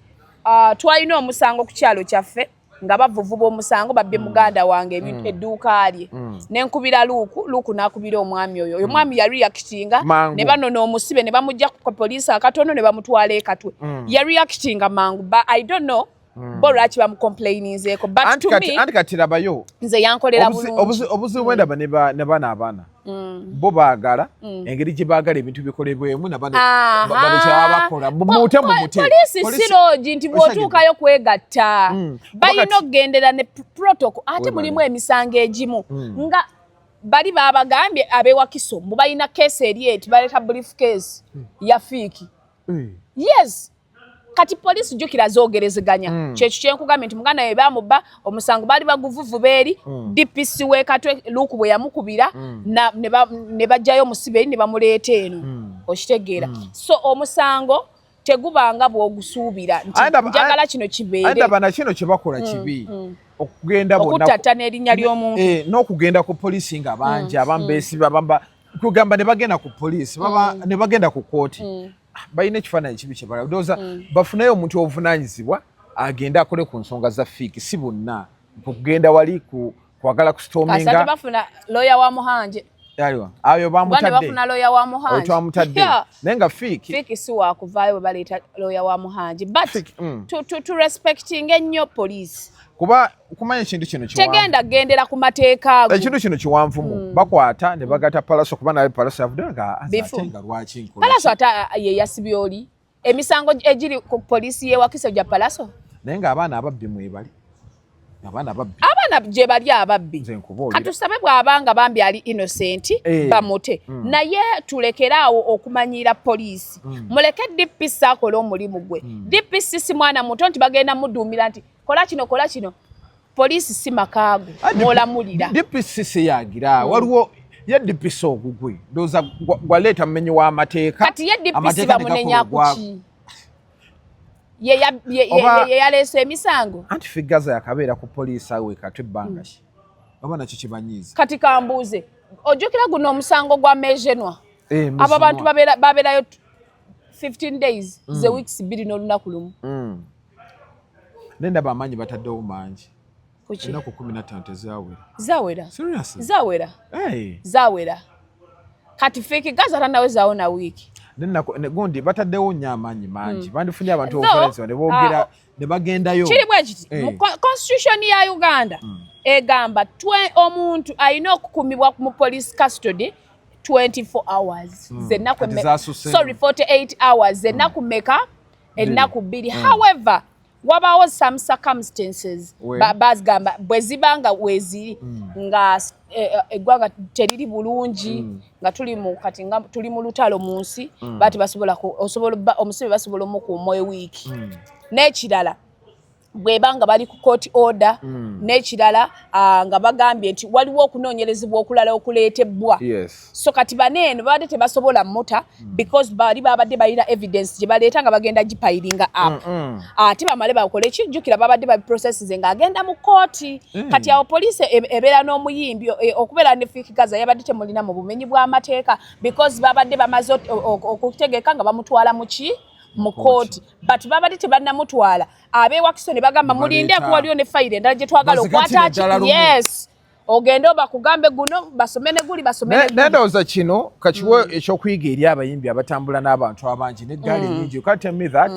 twalina omusango ku kyalo kyaffe nga bavuvuba omusango babbye muganda wange edduuka lye, nenkubira Luuku, Luuku n'akubira omwami oyo. Oyo omwami yareactinga ne banona omusibe ne bamugja ku poliisi akatono ne bamutwala ekatwe. Yareactinga mangu, but I don't know bo lwaki bamucomplaininzeeko, but to me anti kati rabayo nze yankolera bulungi. Obuzibu bwendaba ne bano abaana, bo baagala engeri gye baagala ebintu bikolebwemu nabakyaba mumute mumute. Poliisi si lodge nti bw'otuukayo kwegatta. Balina okugendera ne protocol, ate mulimu emisango egimu nga bali babagambye abewakiso mbu balina case eri eti baleeta brief case ya Fik. Yes, kati poliisi jjukira zoogerezeganya. Kyekyo kyenkugambye nti muganda we bamubba, omusango baali baguvuvuba eri DPC w'ekatwe. Luuku bwe yamukubira ne bajjayo omusibe eri ne bamuleeta eno. Okitegeera? So omusango tegubanga bw'ogusuubira nti njagala kino kibeere. Ndaba nakino kye bakola kibi, okugenda bonna okuttattana erinnya ly'omuntu. Eh, n'okugenda ku poliisi nga bangi, abamu beesiba, abamu kugamba ne bagenda ku poliisi baba ne bagenda ku kooti. Balina ekifaananyi kibi kye balaba. Ndowooza bafuneyo omuntu obuvunaanyizibwa agende akole ku nsonga za Fik, si bonna okugenda wali ku kwagala Kasate kustorminga. Bafuna lawyer wa Muhanje. Aliwa ayo? Kuba ne bamutadde. Bafuna lawyer wa Muhanje. Twamutadde. Naye nga Fik Fik si wakuvaayo bwe baleeta lawyer wa Muhanje, but Fik, to respecting ennyo police. Kuba kumanya ekintu kino kiwanvu. Tegenda gendera ku mateeka ago. Ekintu kino kiwanvumu. Bakwata ne bagata Palaso, kuba naye Palaso yavudde nga Bifu. ate nga lwaki nkola Palaso ki? Ate ye yasibye oli emisango egiri ku poliisi y'ewakiso gya Palaso. Naye ng'abaana ababbi mwebali, abaana ababbi. Abaana gye bali ababbi. Nze nkubuulira. Katusabe bw'abanga bambi ali innocent, bamute, naye tulekere awo okumanyiira poliisi. Muleke DPC akole omulimu gwe. DPC si mwana muto nti bagenda muduumira nti kola kino, kola kino. Poliisi si makaago mw'olamulira. DPC seyagira waliwo ye DPC ogugwe ndowooza gwaleeta mumenyi w'amateeka. Kati ye DPC Amateeka ne bamunenya gakola kuki? Ye yaleese emisango. Anti Fik Gaza yakabeera ku poliisi awo ekatwa ebbanga ki, oba nakyo kibanyiiza. Kati kambuuze, ojjukira guno omusango gwa Mejenwa? Eh, Abo abantu Mejenwa. babeerayo 15 days, ze weeks 2 n'olunaku lumu. Naye ndaba amaanyi bataddewo mangi. Kuki? Ennaku 15 tezawera. Zawera. Seriously? Zawera. Hey. Zawera. Kati Fik Gaza tanawezaawo na wiiki. Gundi bataddewo nnyo amaanyi mangi, bandifunye abantu Though, obuvunaanyizibwa ne boogera ne bagendayo. Kiri bwe kiti, mu constitution ya Uganda egamba omuntu alina okukumibwa mu police custody 24 hours, zennaku Kati zasusse. Sorry, 48 hours, zennaku meka? Ennaku 2. However, wabaawo some circumstances bazigamba bwe ziba nga weeziri nga eggwanga teriri bulungi, nga tuli mu kati nga tuli mu lutalo mu nsi, bati basobola osobola omusibe basobola omukuuma ewiiki. N'ekirala, bweba nga bali ku court order. N'ekirala, nga bagambye nti waliwo okunoonyerezebwa okulala okuleetebwa. So kati baneeno babadde tebasobola muta because bali babadde balina evidence gye baleeta nga bagenda gipilinga up, ate bamale bakole ekijjukira babadde babiprocesses ng'agenda mu kooti. Kati awo poliisi ebeera n'omuyimbi okubeera ne Fik Gaza yabadde temulina mu bumenyi bw'amateeka because babadde bamaze okutegeka nga bamutwala mu ki, mu kooti, but babadde tebannamutwala, abeewakiso ne bagamba mulindeeko, waliwo ne fayiro endala gye twagala Bazigatire okwata ddala ki. lumu. Yes, ogende obakugambe guno basome ne guli basome ne guli. Nendowooza kino kakiwe ekyokuyiga eri abayimbi abatambula n'abantu abangi n'eggaali ennyingi. You can't tell me that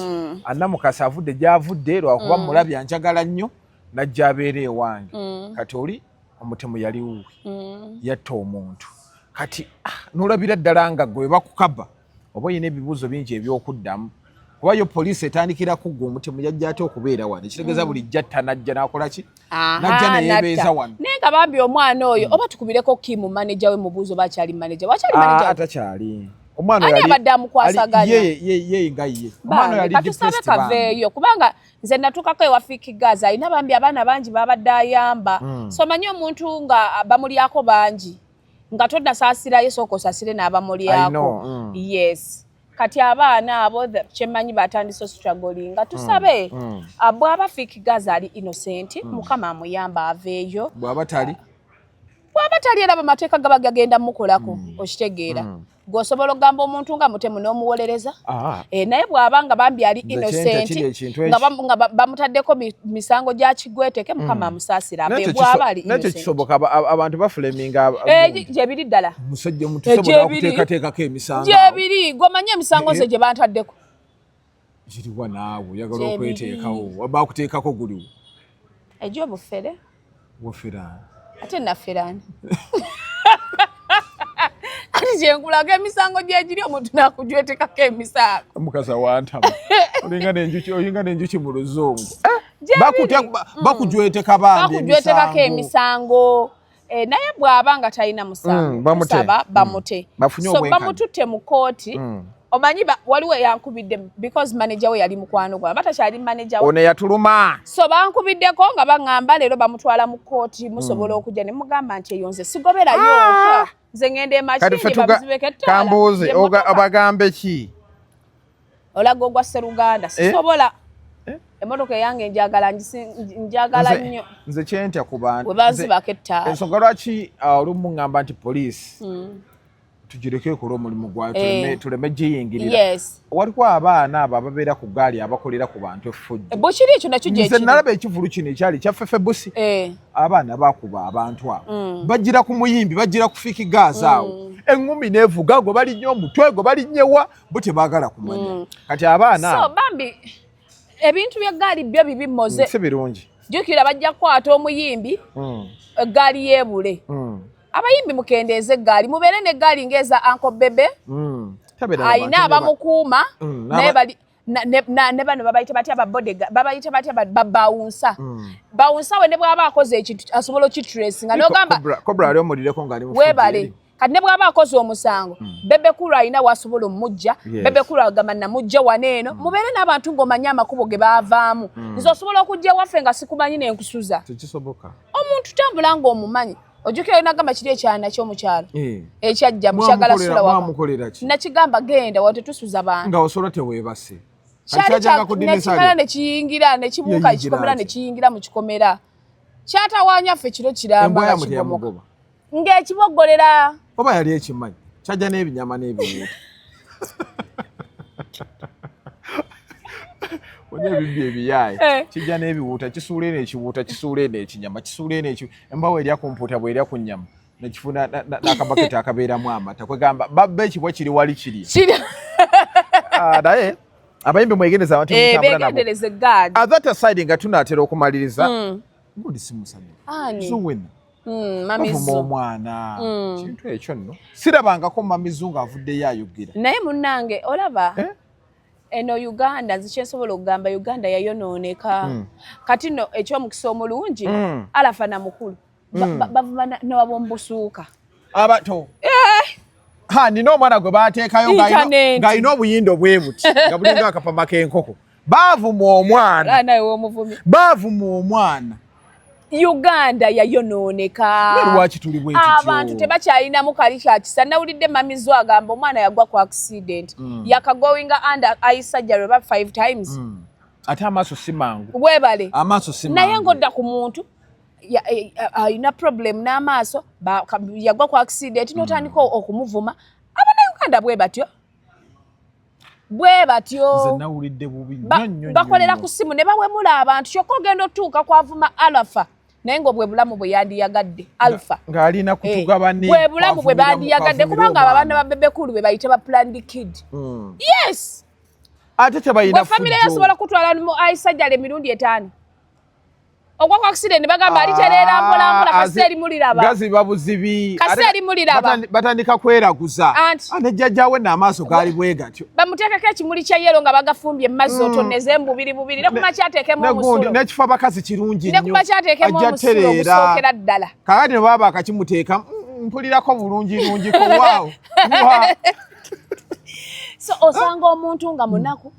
Anamukasa avudde gy'avudde lwakuba mulabye anjagala nnyo najja abeera ewange. Kati oli omutemu yali wuwe, yatta omuntu. Kati n'olabira ddala nga gwe bakukaba oba olina ebibuuzo bingi ebyokuddamu. Kuba yo poliisi etandikira kugga omutemu yajja ate okubeera wano, ekitegeeza buli jja tanajja n'akola ki, najja neyebeeza wano. Naye nga bambi omwana oyo, oba tukubireko Kimu manager we, mubuuzo oba akyali manager. Wakyali manager? Atakyali. Omwana Ani abadde amukwasaganya? Ye nga ye omwana yali Katusabe depressed bambi. Kaveeyo, kubanga nze natuukako ewa Fik Gaza, alina bambi abaana bangi babadde ayamba. So manyi omuntu nga bamulyako bangi, nga tonnasaasirayo, sooka osaasire I n'abamulyako. know. Yes, kati abaana abo kyemmanyi batandise struggling. Tusabe bw'aba Fik Gaza ali innocent, Mukama amuyamba aveeyo. Bw'aba tali? Bw'aba tali, era amateeka gaba gagenda mukolako, okitegeera? Gweosobola okugamba omuntu nga mutemu n'omuwolereza. Eh, naye bw'aba nga bambi ali Nze kyenta innocent, kiri ekintu nga bamutaddeko misango gya kigweteke, Mukama amusaasira Nakyo abe bw'aba ali nakyo innocent. Kisoboka abantu bafulaminga. Eh, gyebiri ddala. Omusajja omutusobola Gyebiri. okuteekateekako emisango. Gyebiri, gweomanyi emisango nze gye bantaddeko. Giriwa naawe oyagala Gyebiri. okweteekawo? Bakuteekako guliwo? Egy'obufere. Wafera. Ate nafferani ati kyenkulaga emisango gyegiri, omuntu nakujwetekako emisango. Omukazi awantama, olinga n'enjuki, olinga n'enjuki mu luzungu. Gyebiri. Bakujweteka bambi. Bakujwetekako emisango. Emisango. Eh, naye bw'aba nga talina musango, bamute. tusaba bamute. Bafunye So obwenkanya. bamututte mu kooti. Omanyi waliwo eyankubidde because manager we yali mukwano gwange, batakyali manager we. Ono yatuluma. So bankubiddeko nga baŋŋamba leero bamutwala mu kooti, musobola okujja? Ne mugamba nti eyo nze sigoberayo, nze ŋŋenda Kati ffe emakindi babuzibeko ettaala. Kambuuze, Emmotoka. obagambe ki? Olaga ogwa Seruganda, sisobola. Emmotoka eyange njagala, njagala nnyo. Nze kyentya ku bantu We banzibako ettaala. Ensonga lwaki olumu ŋŋamba nti poliisi tugireke ekole omulimu gwayo, tuleme giyingirira. Waliwo abaana abo ababeera ku gaali abakolera ku bantu effujjo. Bwekiri ekyo nakyo Nze gyekiri. nalaba ekivulu kino ekyali kyaffefe busi, abaana bakuba abantu abo, bagira ku muyimbi, bagira ku Fik Gaza awo, eŋŋumi neevuga, gwe balinnya omutwe, gwe balinnyewa, bo tebaagala kumanya. Kati abaana So abo bambi ebintu by'eggaali byo bibi moze. Si birungi. Jjukira bajja kukwata omuyimbi, eggaali yeebule. Abayimbi mukendeeze eggaali, mubeere n'eggaali ng'eza Uncle Bebe. Tabeera na Ayina bantu abamukuuma. Naye bali ne bano babayita batya, babodega babayita batya, babawunsa bawunsa we, ne bw'aba akoze ekintu asobola okitracinga n'ogamba Cobra ali omulireko ng'ali mu Weebale. eri. Kati ne bw'aba akoze omusango, Bebe Cool alina wasobola omujja. Bebe Cool agamba namujja wano eno. Mubeere n'abantu ng'omanyi amakubo ge baavaamu. Nze osobola okujja ewaffe nga sikumanyi nenkusuza. Tekisoboka. Omuntu tambula ng'omumanyi. Ojjukira nagamba kiri ekyana ky'omukyalo ekyajja mukyagala Mwamukolera- sula waka. Mwamukolera ki? Nakigamba genda wano, tetusuza bantu. Nga osobola teweebase. Kyali Kyajjanga ku dinisa nekimala lyo. nekiyingira, nekibuuka Yayingira ekikomera, atya? Nekiyingira mu kikomera, kyatawaanya ffe kiro kiramba Embwa nga yammwe kibomoka. teyamugoba? Ng'ekiboggolera. Oba yali ekimanyi kyajja n'ebinyama n'ebiwuuta, olina ebibbi ebiyaaye. Kijja n'ebiwuuta, kisuula eno ekiwuuta, kisuula eno ekinyama, kisuula eno eki embawo erya ku mpuuta, bw'erya ku nnyama nekifuna n'akabaketi akabeeramu amata. Kwegamba babba ekibwa kiri wali kiri. Kiri. Ah, naye abayimbi mwegendereza abantu mutambula nabo. Begendereza eggaali. At that aside, nga tunaatera okumaliriza, gundi si musanyufu. Ani? Zuwena. Mami Bavuma Zu. omwana. Kintu ekyo nno sirabangako Mami Zu ng'avuddeyo ayogera. Naye munnange olaba Eh? eno Uganda, nze kyensobola okugamba, Uganda yayonooneka. Kati nno ekyomukisa omulungi, Alafa na mukulu bavuma newabombusuuka. Abato. Ha, nina omwana gwe bateekayo Internet. ng'alina obuyindo bwe buti nga bulinga akapama k'enkoko. Baavuma omwana. Naye womuvumi. Baavuma omwana. Uganda yayonooneka. Naye lwaki tuli bwe tutyo? Abantu tebakyalinamu kali kyakisa. Nawulidde Mami Zo agamba omwana yagwa ku accident, yakagoinga under eye surgery oba five times. Ate amaaso si mangu. Webale. Amaaso si Naye mangu. ng'odda ku muntu alina problem n'amaaso, yagwa ku accident, n'otandika okumuvuma. Abannayuganda bwe batyo, bwe batyo. Nze nawulidde bubi nnyo nnyo nnyo Bakolera nnyo. ku ssimu ne bawemula abantu, kyokka ogenda otuuka kwavuma Alafa, naye ng'obwe bulamu bwe yandiyagadde Alpha. Ng'alina kutugabane. Bwe bulamu bwe bandiyagadde, kubanga abo abaana ba Bebe Cool be bayite ba planned kid. Yes. Ate tebalina Bwe famire ffujjo. yasobola kutwala mu eye surgery emirundi 5. Ogwa ku accident bagamba alitereera mpola mpola, kasita erimuliraba. Gaziba buzibi. Kasita erimuliraba. Batandika kweraguza. Anti. Ah, ne jjajjaawe n'amaaso gaali bwe gatyo. Bamuteekeko ekimuli kya yellow nga bagafumbye mu mazzi, otonneze bubiri bubiri, ne kuma kyateekemu Negundi omusulo. N'ekifo abakazi kirungi Ne nnyo. kuma kyateekemu Ajja omusulo tereera. ogusookera ddala. Kakati ne baba akakimuteeka, mpulirako bulungi lungiko waawo. Wa. So osanga omuntu nga munaku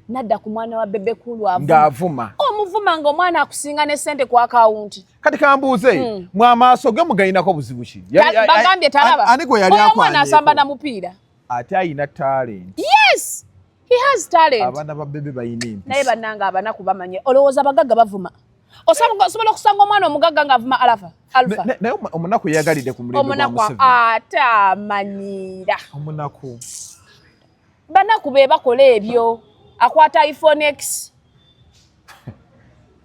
nadda ku mwana wa Bebe Cool avuma. Ng'avuma. Omuvuma nga omwana akusinga ne sente ku akawunti. Kati kambuuze, mwe amaaso ge mugayinako buzibu ki? Bagambye talaba. Ani gwe yali Oyo omwana asamba na akwanyeeko? mupiira. Ate ayina talent. Yes, he has talent. Abaana ba Bebe bayina Naye empisa. bannange, abanaku bamanye. Olowooza abagagga bavuma? Osobola okusanga omwana omugagga ng'avuma Alpha Alpha. Naye omunaku yeyagalidde ku mulembe gwa Omunaku Museveni. ate amanyiira. Omunaku. Banaku be bakola ebyo. Akwata iPhone X,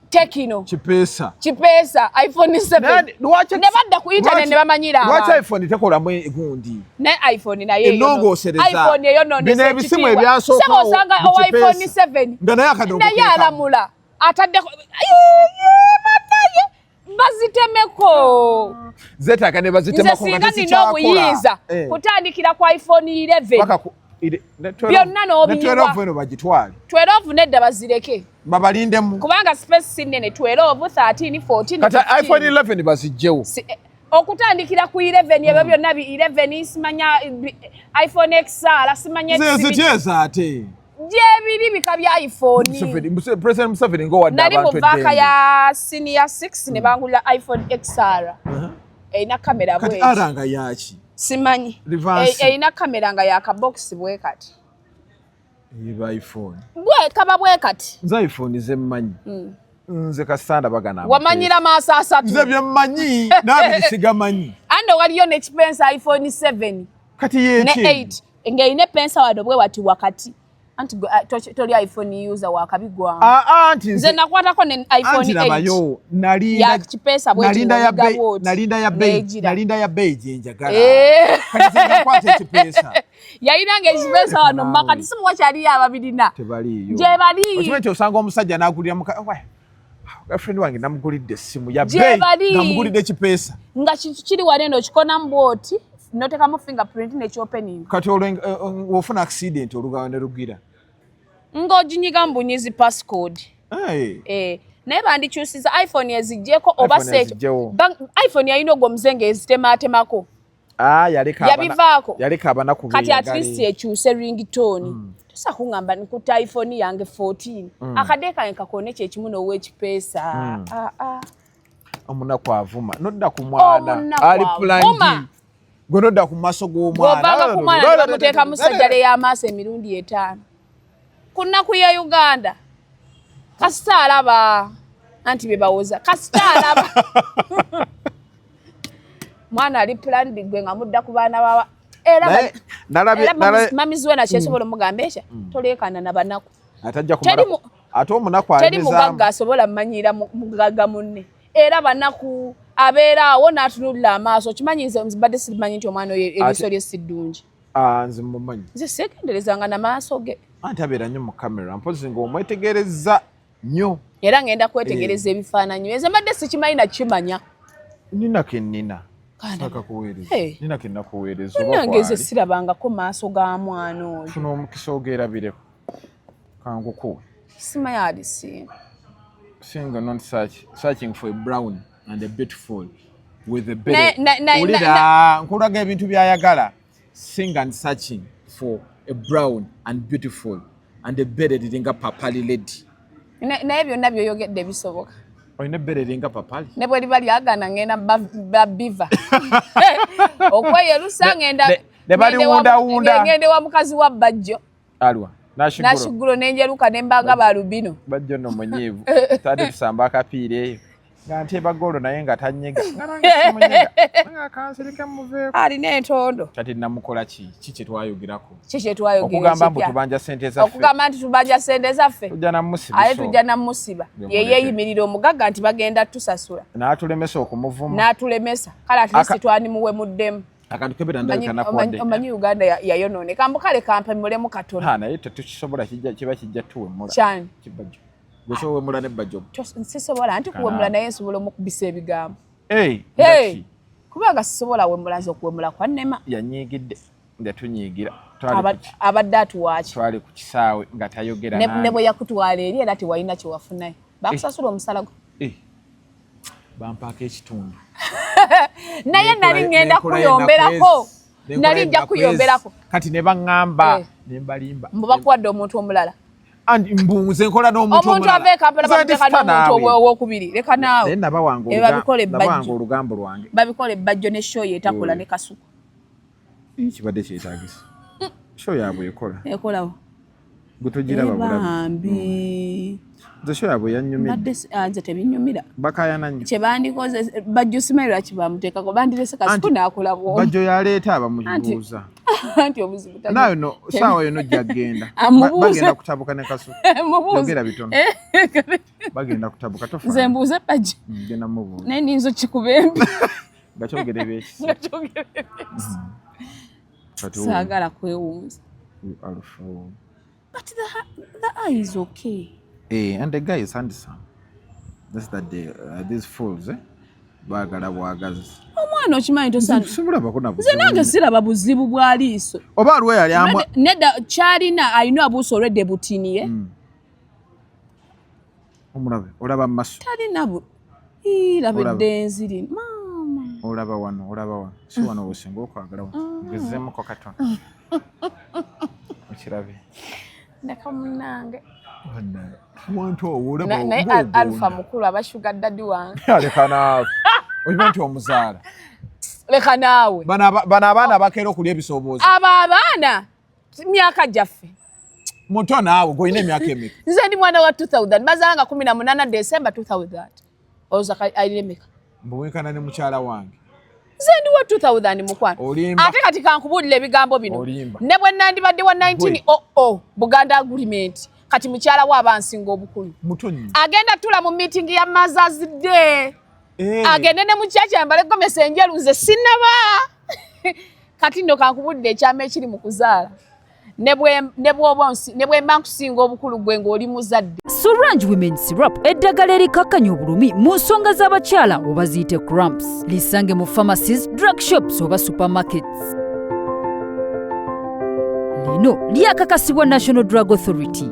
Tecno. Kipeesa. Kipeesa, iPhone 7. Naye Ne badda ku internet ne bamanyiira lwaki abantu. iPhone tekolamu egundi? Naye iPhone naye Ennongoosereza. iPhone eyonoonesa Bino ebisimu ekitiibwa. ebyasookawo Sebo, osanga mu owa iPhone kipeesa. 7 Nga naye akadongo naye keekamu. alamula ataddeko. Ayeye, banaye bazitemeko. Zeetaaga ne Nze bazitemako nga singa nina tezikyakola. obuyinza kutandikira ku iPhone 11. Paka ku ne 12 Byonna n'obiyiwa. Ne 12 eno bagitwale. 12 nedda, bazireke. Babalindemu. Kubanga space si nnene, 12, 13, 14, Kati 15. iPhone 11 bazigyewo. Okutandikira ku 11, ebyo byonna bi 11, simanya iPhone XR, simanya Ze X. zityezo ate. Gyebiri bika bya iPhone. President Museveni ng'owadde Nali mu abantu vac eddembe. ya senior 6 ne bangulira iPhone XR erina kamera Kati bweti. ara nga yaki? Simanyi. Reverse. Erina kamera nga yakabokisi bwe kati. Eba iPhone. Bwe kaba bwe kati. Nze iPhone ze mmanyi. Nze kasanda bagana. Wamanyira maaso asatu. Nze bye mmanyi n'abiri sigamanyi. Ande waliyo n'ekipensa iPhone 7 Kati ne yeeki? 8 ng'erina epensa wano bwe wati wakati. Anti gwe, ah, toli iPhone user wakabigwamu. Ah, ah, anti Nze nze nakwatako ne iPhone anti 8 labayo nalinda ya kipeesa bweti nalinda ya ng'oyiga bei bw'oti, nalinda ya bei n'egira. Nalinda ya bei gye njagala. Eh. Kati nze nakwata ekipeesa. Yalina ng'ekipeesa wano Naawe. makati simuwakyaliyo ababirina. Tebaliiyo. Gye bali. Okimanyi nti osanga omusajja n'agulira muka wa girlfriend wange namugulidde essimu ya Gye bei bali. namugulidde ekipeesa. Nga kintu kiri wano eno, okikonamu bwoti notekamu fingerprint nekyopening. Kati olwo ofuna accident olugalo ne lugira. Ng'oginyiga mu bunyizi passcode. Hey. Eh, naye bandikyusiza iPhone eziggyeko oba iPhone si ekyo ezigyewo. iPhone yalina ogwo omuze ng'ezitematemako. Ah, yaleka Yabivaako. Yaleka abanaku Kati at beeyagale. least ekyuse ringtone. Tosa kuŋŋamba nkuta iPhone yange 14, akadde kange kakone kyekimu n'owekipeesa. Ah, ah. Omunaku avuma nodda ku mwana Omunaku ali avuma. planned gwe nodda ku maaso g'omwana. Bw'ovanga ku mwana ne bamuteekamu sajjale y'amaaso emirundi 5 ku nnaku ya Uganda, kasita alaba anti bye bawoza, kasita alaba mwana ali planned, gwe nga mudda ku baana baba era Naye, era mami Zuena kyesobola omugamba ekya toleekaana na banaku. Atajja Teri kumala ate omunaku Teri alimizaamu. mugagga asobola mmanyiira mugagga munne, era banaku abeera awo n'atunulira amaaso. Okimanyi nze mbadde simanyi nti omwana oyo eriiso lye si ddungi. Ah, nze mumanyi. Nze seegenderezanga namaaso ge. Anti abeera nnyo mu kamera, mpozi ng'omwetegereza nnyo. Era ngenda kwetegereza ebifaananyi. Nze mbadde sikimanyi nakimanya. Nina ke nnina. Kana. Saka kuweereza. Hey. Nina ke nakuweereza oba Munnange nze kwali. sirabangako maaso ga mwana oyo. Funa omukisa ogerabireko kangukuwe. Simanyi alisiima. Single, not searching for a brown and a beautiful with a Na- belly. na- Wulira nkulaga ebintu byayagala. Sing and searching for a brown and beautiful and a belly liringa papali lady. Naye byonna byoyogedde bisoboka. Olina ebbere eringa papali. Ne bwe liba lyagaana ngenda babiva okweyerusa ngenda Ne baliwundawunda. Ngende wa mukazi wa Bajjo. Alwa Nashigulo. Nashigulo, nenjeruka nembanga balubino. Bajjo nno munyiivu, tadde tusamba akapiira eyo nga nteeba golo naye nga tanyega, nga nange simunyega, nga kansirike muveeko. Alina entondo. Kati namukola ki? Ki kye twayogerako? Ki kyetwayogera? Okugamba mbu tubanja sente zaffe. Okugamba nti tubanja sente zaffe. Tujja namusiba. Ate tujja namusiba. Bwe Yeyeyimirira omugagga nti bagenda tusasula. N'atulemesa okumuvuma. N'atulemesa. Kale at least twanimuwemuddemu. Akantu kebeera ndabika nakuwadde. Omanyi Uganda yayonooneka, mbu kale kampemulemu katono. Ha, naye tetukisobola, kiba kijja tuwemula. Kyani? Kibajjo. Gwe wemula ne Bajjo? Sisobola anti kuwemula, naye nsobola omukubisa ebigambo. Hey, hey. Kubanga sisobola wemula, nze okuwemula kwannema. Yanyiigidde, yatunyiigira. Abadde atuwaaki? Twali ku kisaawe nga tayogera. Ne bwe yakutwala eri era tewalina kyewafunayo, bakusasula omusala gwo. Eh, bampaako ekitundu. Naye nali ŋŋenda kuyomberako, nali nja kuyomberako. Kati ne baŋŋamba eh. Ne mbalimba. Mbu bakuwadde omuntu omulala. Mbu nze nkola n'omuntu. Omuntu ava e Kampala bamuteeka n'omuntu owokubiri, leka naawe. Naye nabawanga olugambo lwange. Babikola ebbajjo ne show etakola ne Kasuku. Kibadde kyetagisa, show yaabwe ekola. Ekolawo. Gwe togiraba bulabi. Bambi. Nze show yaabwe yannyumidde. Nze tebinyumira. Bakayana nnyo. Kyebandikoze, Bajjo simanyi lwaki bamuteekako, bandirese Kasuku n'akola bwomu. Bajjo yaleeta abamubuuza. Anti obuzibu Nawe no saawa yono ojja kugenda, bagenda kutabuka ne Kasuku. Yogera bitono, bagenda kutabuka, tofa. Nze mbuuze Bajjo. Genda mubuuza. Naye ninza okikuba embi. Nga kyogera ebyekisi. Nga kyogera ebyekisi. Saagala kwewunza. Alpha. But the eye is okay. Eh, and the guy is handsome. That's that these fools, eh? Baagala bwagazi. Omwana okimanyi tosimulabako na nze nange siraba buzibu bwa liiso. Oba aliwo yali amwa. Nedda, kyalina alina abuuso olwedde butiniye. Omulabe, olaba mu maso. Talina bu laba eddenzi lino maama. Olaba wano, olaba wano. Si wano wosinga okwagala wano. Ngezeemuko katono. Okirabe. Ndeka munnange. Wantu owo olaba. Naye Alpha mukulu aba sugar daddy wange. Leka naawe. Okimanyi nti omuzaala. Leka naawe. Bano abaana bakeera okulya ebisooboozi. Abo abaana myaka gyaffe. Muto naawe, gw'olina emyaka emeka? Nze ndi mwana wa 2000, bazaala nga 18 December 2000. Olowooza alina emeka? Mbuwenkana ne mukyala wange. Nze ndi wa 2000, mukwano. Olimba. Ate kati kankubuulira ebigambo bino. Olimba. Ne bwe nandibadde wa 1900 Buganda Agreement, kati mukyala we aba nsinga obukulu. Muto nnyo. Agenda tula mu meeting ya Mothers Day. Eh. Agende ne mukyaki ayambale gomesi enjeru, nze sinaba. Kati nno kankubulira ekyama ekiri mu kuzaala. Ne bwe mba nkusinga obukulu, gwe ng'oli muzadde. Sorange Women Syrup, eddagala erikakkanya obulumi mu nsonga z'abakyala oba ziyite cramps, lisange mu pharmacies, drug shops oba supermarkets. Lino lyakakasibwa National Drug Authority.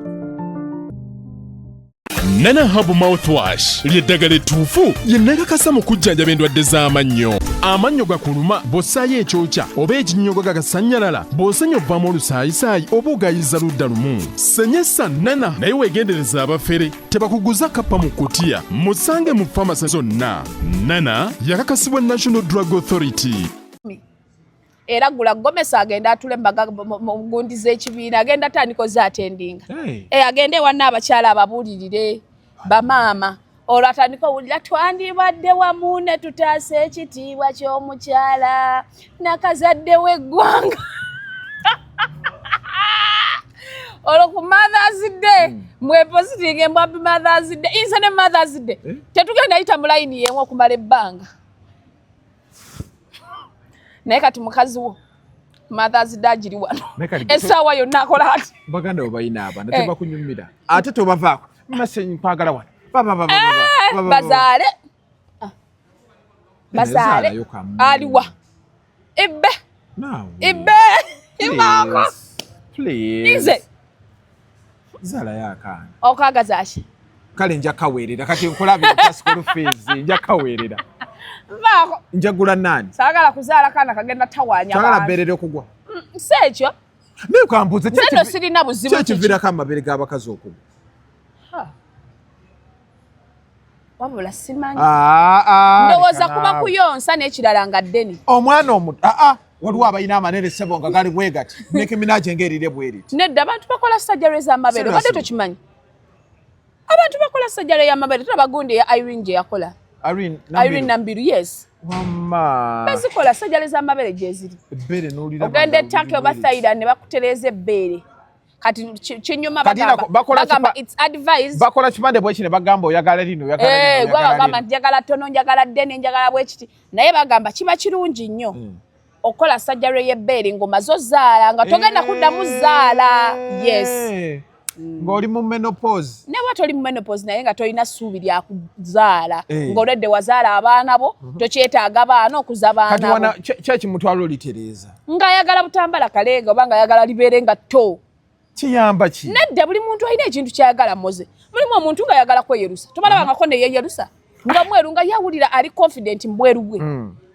Nana Herbal Mouthwash ly'eddagala ettuufu lye nakakasa mu kujjanjaba endwadde z'amannyo. Amannyo gakuluma, bw'ossaayo ekyokya oba ekinnyogo gagasannyalala, bw'osenya ovaamu olusaayisaayi oba ogayiza ludda lumu, senyesa Nana. Naye weegendereza abafere, tebakuguza kappa mu kutiya. Musange mu famasi zonna. Nana yakakasibwa National Drug Authority. Era gula gomesi, agenda atule mbaga mu gundi z'ekibiina, agenda atandika oze attendinga. Hey. Eh, agende ewanna abakyala ababuulirire bamaama, olwo atandika owulira twandibadde wamu ne tutaasa ekitiibwa ky'omukyala nakazadde w'eggwanga. Olwo ku Mothers Day mwepositinga embwa happy Mothers Day. Nze ne Mothers Day Eh? tetugenda yita mu layini yemu okumala ebbanga. Naye kati mukazi wo Mothers Day agiri wano. Naye kati essaawa yonna akola ati. Baganda bo balina abaana Eh. tebakunyumira, ate tobavaako mase nkwagala wano. Ba, ba, ba, ba, ba, ba, ba, ba. Bazaale. Ah. Bazaale. Zaalayo kamu. Aliwa ibbe. Naawe. Ibbe imaako. Please. Nze. Zaalayo akaana. Okagaza ki? Kale nja kaweerera, kati nkulabira ta school fees, nja kaweerera. Nvaako. Njagula nani. Saagala kuzaala kaana kagenda tawaanya Twagala bantu. bbeerera okugwa. Si ekyo. Naye kambuuze. Nze nno sirina buzibu. Kyekiviirako amabeere g'abakazi okugwa? Ha. Wabula simanyi. Ah, ah, Ndowooza leka kuba naawe. kuyonsa n'ekirala nga ddene. Omwana omuto, aa, waliwo abalina amanene, ssebo, nga gali bwe gati, Nicki Minaj ng'erire bweriti. Nedda, abantu bakola surgery z'amabeere obadde Seriously? tokimanyi? Abantu bakola surgery y'amabeere. Tulaba gundi eya Irene gye yakola. Irene. Irene Nambiru, yes. Wamma. Bazikola surgery z'amabeere gyeziri. Ebbeere n'oliraba Ogenda nga e Turkey oba liri bweriti. Thailand ne bakutereeza ebbeere. Kati kinyuma Kati bagamba, bakola bagamba it's advised. Bakola kipande bweki ne bagamba oyagala lino, oyagala Eh, lino, gwe oyagala bagamba lino. nti njagala ttono, njagala ddene, njagala bwekiti, naye bagamba kiba kirungi nnyo okukola surgery y'ebbeere ng'omaze ozaala, nga togenda kuddamu zaala, yes. Eh. Ng'oli mu menopause. Neba toli mu menopause, naye nga tolina ssuubi lyakuzaala, ng'olwedde wazaala abaana bo, tokyetaaga baana okuza Kati baana wana bo. Kyekimutwala olitereeza. Ng'ayagala butambala kaleega oba ng'ayagala libeere nga to. Kiyamba ki? Nedda, buli muntu alina ekintu kyayagala. Moze, mulimu omuntu ng'ayagala kweyerusa. Tobalabangako neyeyerusa nga mweru, nga yawulira ali confident mu bweru bwe?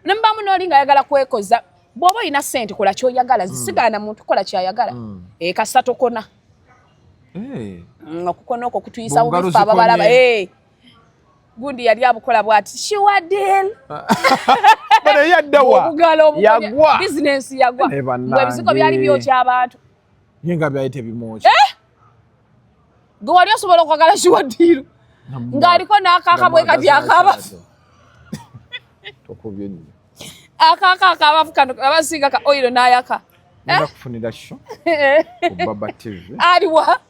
Nemubamu n'oli ng'ayagala kwekoza. Bw'oba olina ssente, kola ky'oyagala. Zisigaana muntu kola kyayagala. Kasita tokona. Okukona okwo kutuyisa Bungalo bubi ffe ababalaba. zikonye. Gundi yali abukola bw'ati, shiwadel. Bano yaddawa? Obugalo obukonya. Yagwa. Bizinensi yagwa. Ne bannange. Mbwe ebizigo byali byokya abantu. Ye nga byali tebimwokya. Gwe wali osobola okwagala shiwadiru ng'aliko n'akaaka bwe kati akaaba? Tokubye nnyo. Akaaka akabafu kano abasinga ka oil n'ayaka. Ngenda kufunira show ku Baba TV. Aliwa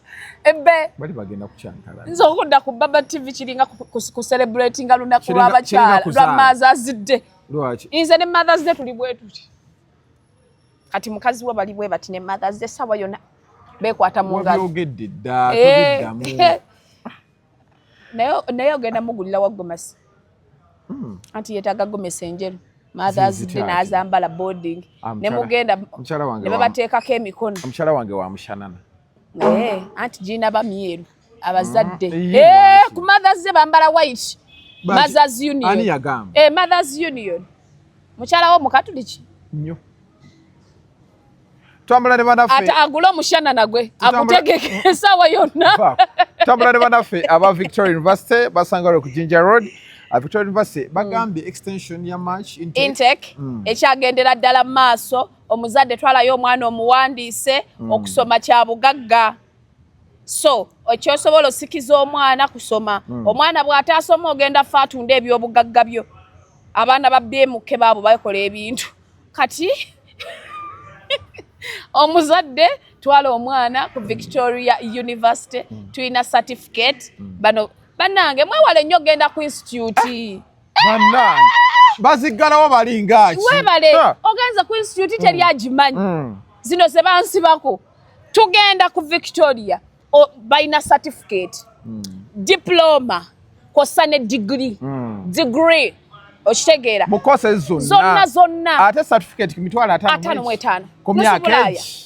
ebbe? Bali bagenda kukyankala. Nze okudda ku Baba TV kiringa ku celebratinga lunaku Kiringa lw'abakyala, lwa kuzaala. Mothers Day. Lwaki? Nze ne Mothers Day tuli bwe tuti. Kati mukazi we bali bwe bati ne Mothers Day, essaawa yonna beekwata mu ngalo. Wabyogedde dda, tobiddamu. Naye ogenda mugulira wa gomasi, anti yeetaaga gomesi enjeru Mothers Day. Ziziti ati. N'azambala boarding Ah, ne mugenda mukyala wange ne babateekako emikono. Omukyala wange wa mushanana. Anti ginaba myeru abazadde. Ye, lwaki? Ku Mothers Day bambala white. Mothers Union. Ani yagamba? Mothers Union. Mukyala wo mukatuliki? Nnyo. Twambula ne banaffe. Ate agule omushanana gwe agutegeke essaawa yonna. Tambula ne banaffe aba Victoria University, basanga ku Jinja Road. Victoria University bagambye extension ya March intake. Intake ekyagendera ddala mu maaso. Omuzadde twalayo omwana omuwandiise. Okusoma kya bugagga, so ekyosobola osikiza omwana kusoma. Omwana bw'ataasoma, ogenda fa atunda ebyobugagga byo. Abaana ba BMK baabo bakola ebintu. Kati omuzadde twala omwana ku Victoria University. Tulina certificate. Bano bannange, mwewale nnyo ogenda ku institute. Bannange, baziggalawo balingaaki? Webale. Ogenze ku institute, teri agimanyi. Zino ze bansibako. Tugenda ku Victoria, balina certificate, diploma kwossa ne degree. Degree, okitegeera? Mu courses zonna. Zonna zonna. Ate certificate ku 500. 55. Ku Nusu myaka Bulaaya. egi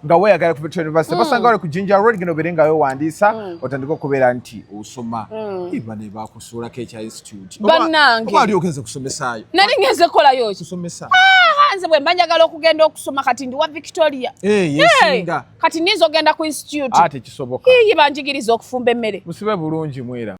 nga weeyagala ku Victoria University, basanga wali ku Jinja Road. Genda obeere nga weewandiisa, otandike okubeera nti osoma. Iba ne bakusuulako ekya institute. Bannange. Oba ali ogenze kusomesaayo? Nali ngenze kukolayo ki? Kusomesa. Ah, nze bwe mba njagala okugenda okusoma, kati ndi wa Victoria. Eh, yesinga. Kati ninza ogenda ku institute? Ate kisoboka. Iyi banjigiriza okufumba emmere. Musibe bulungi, mwera.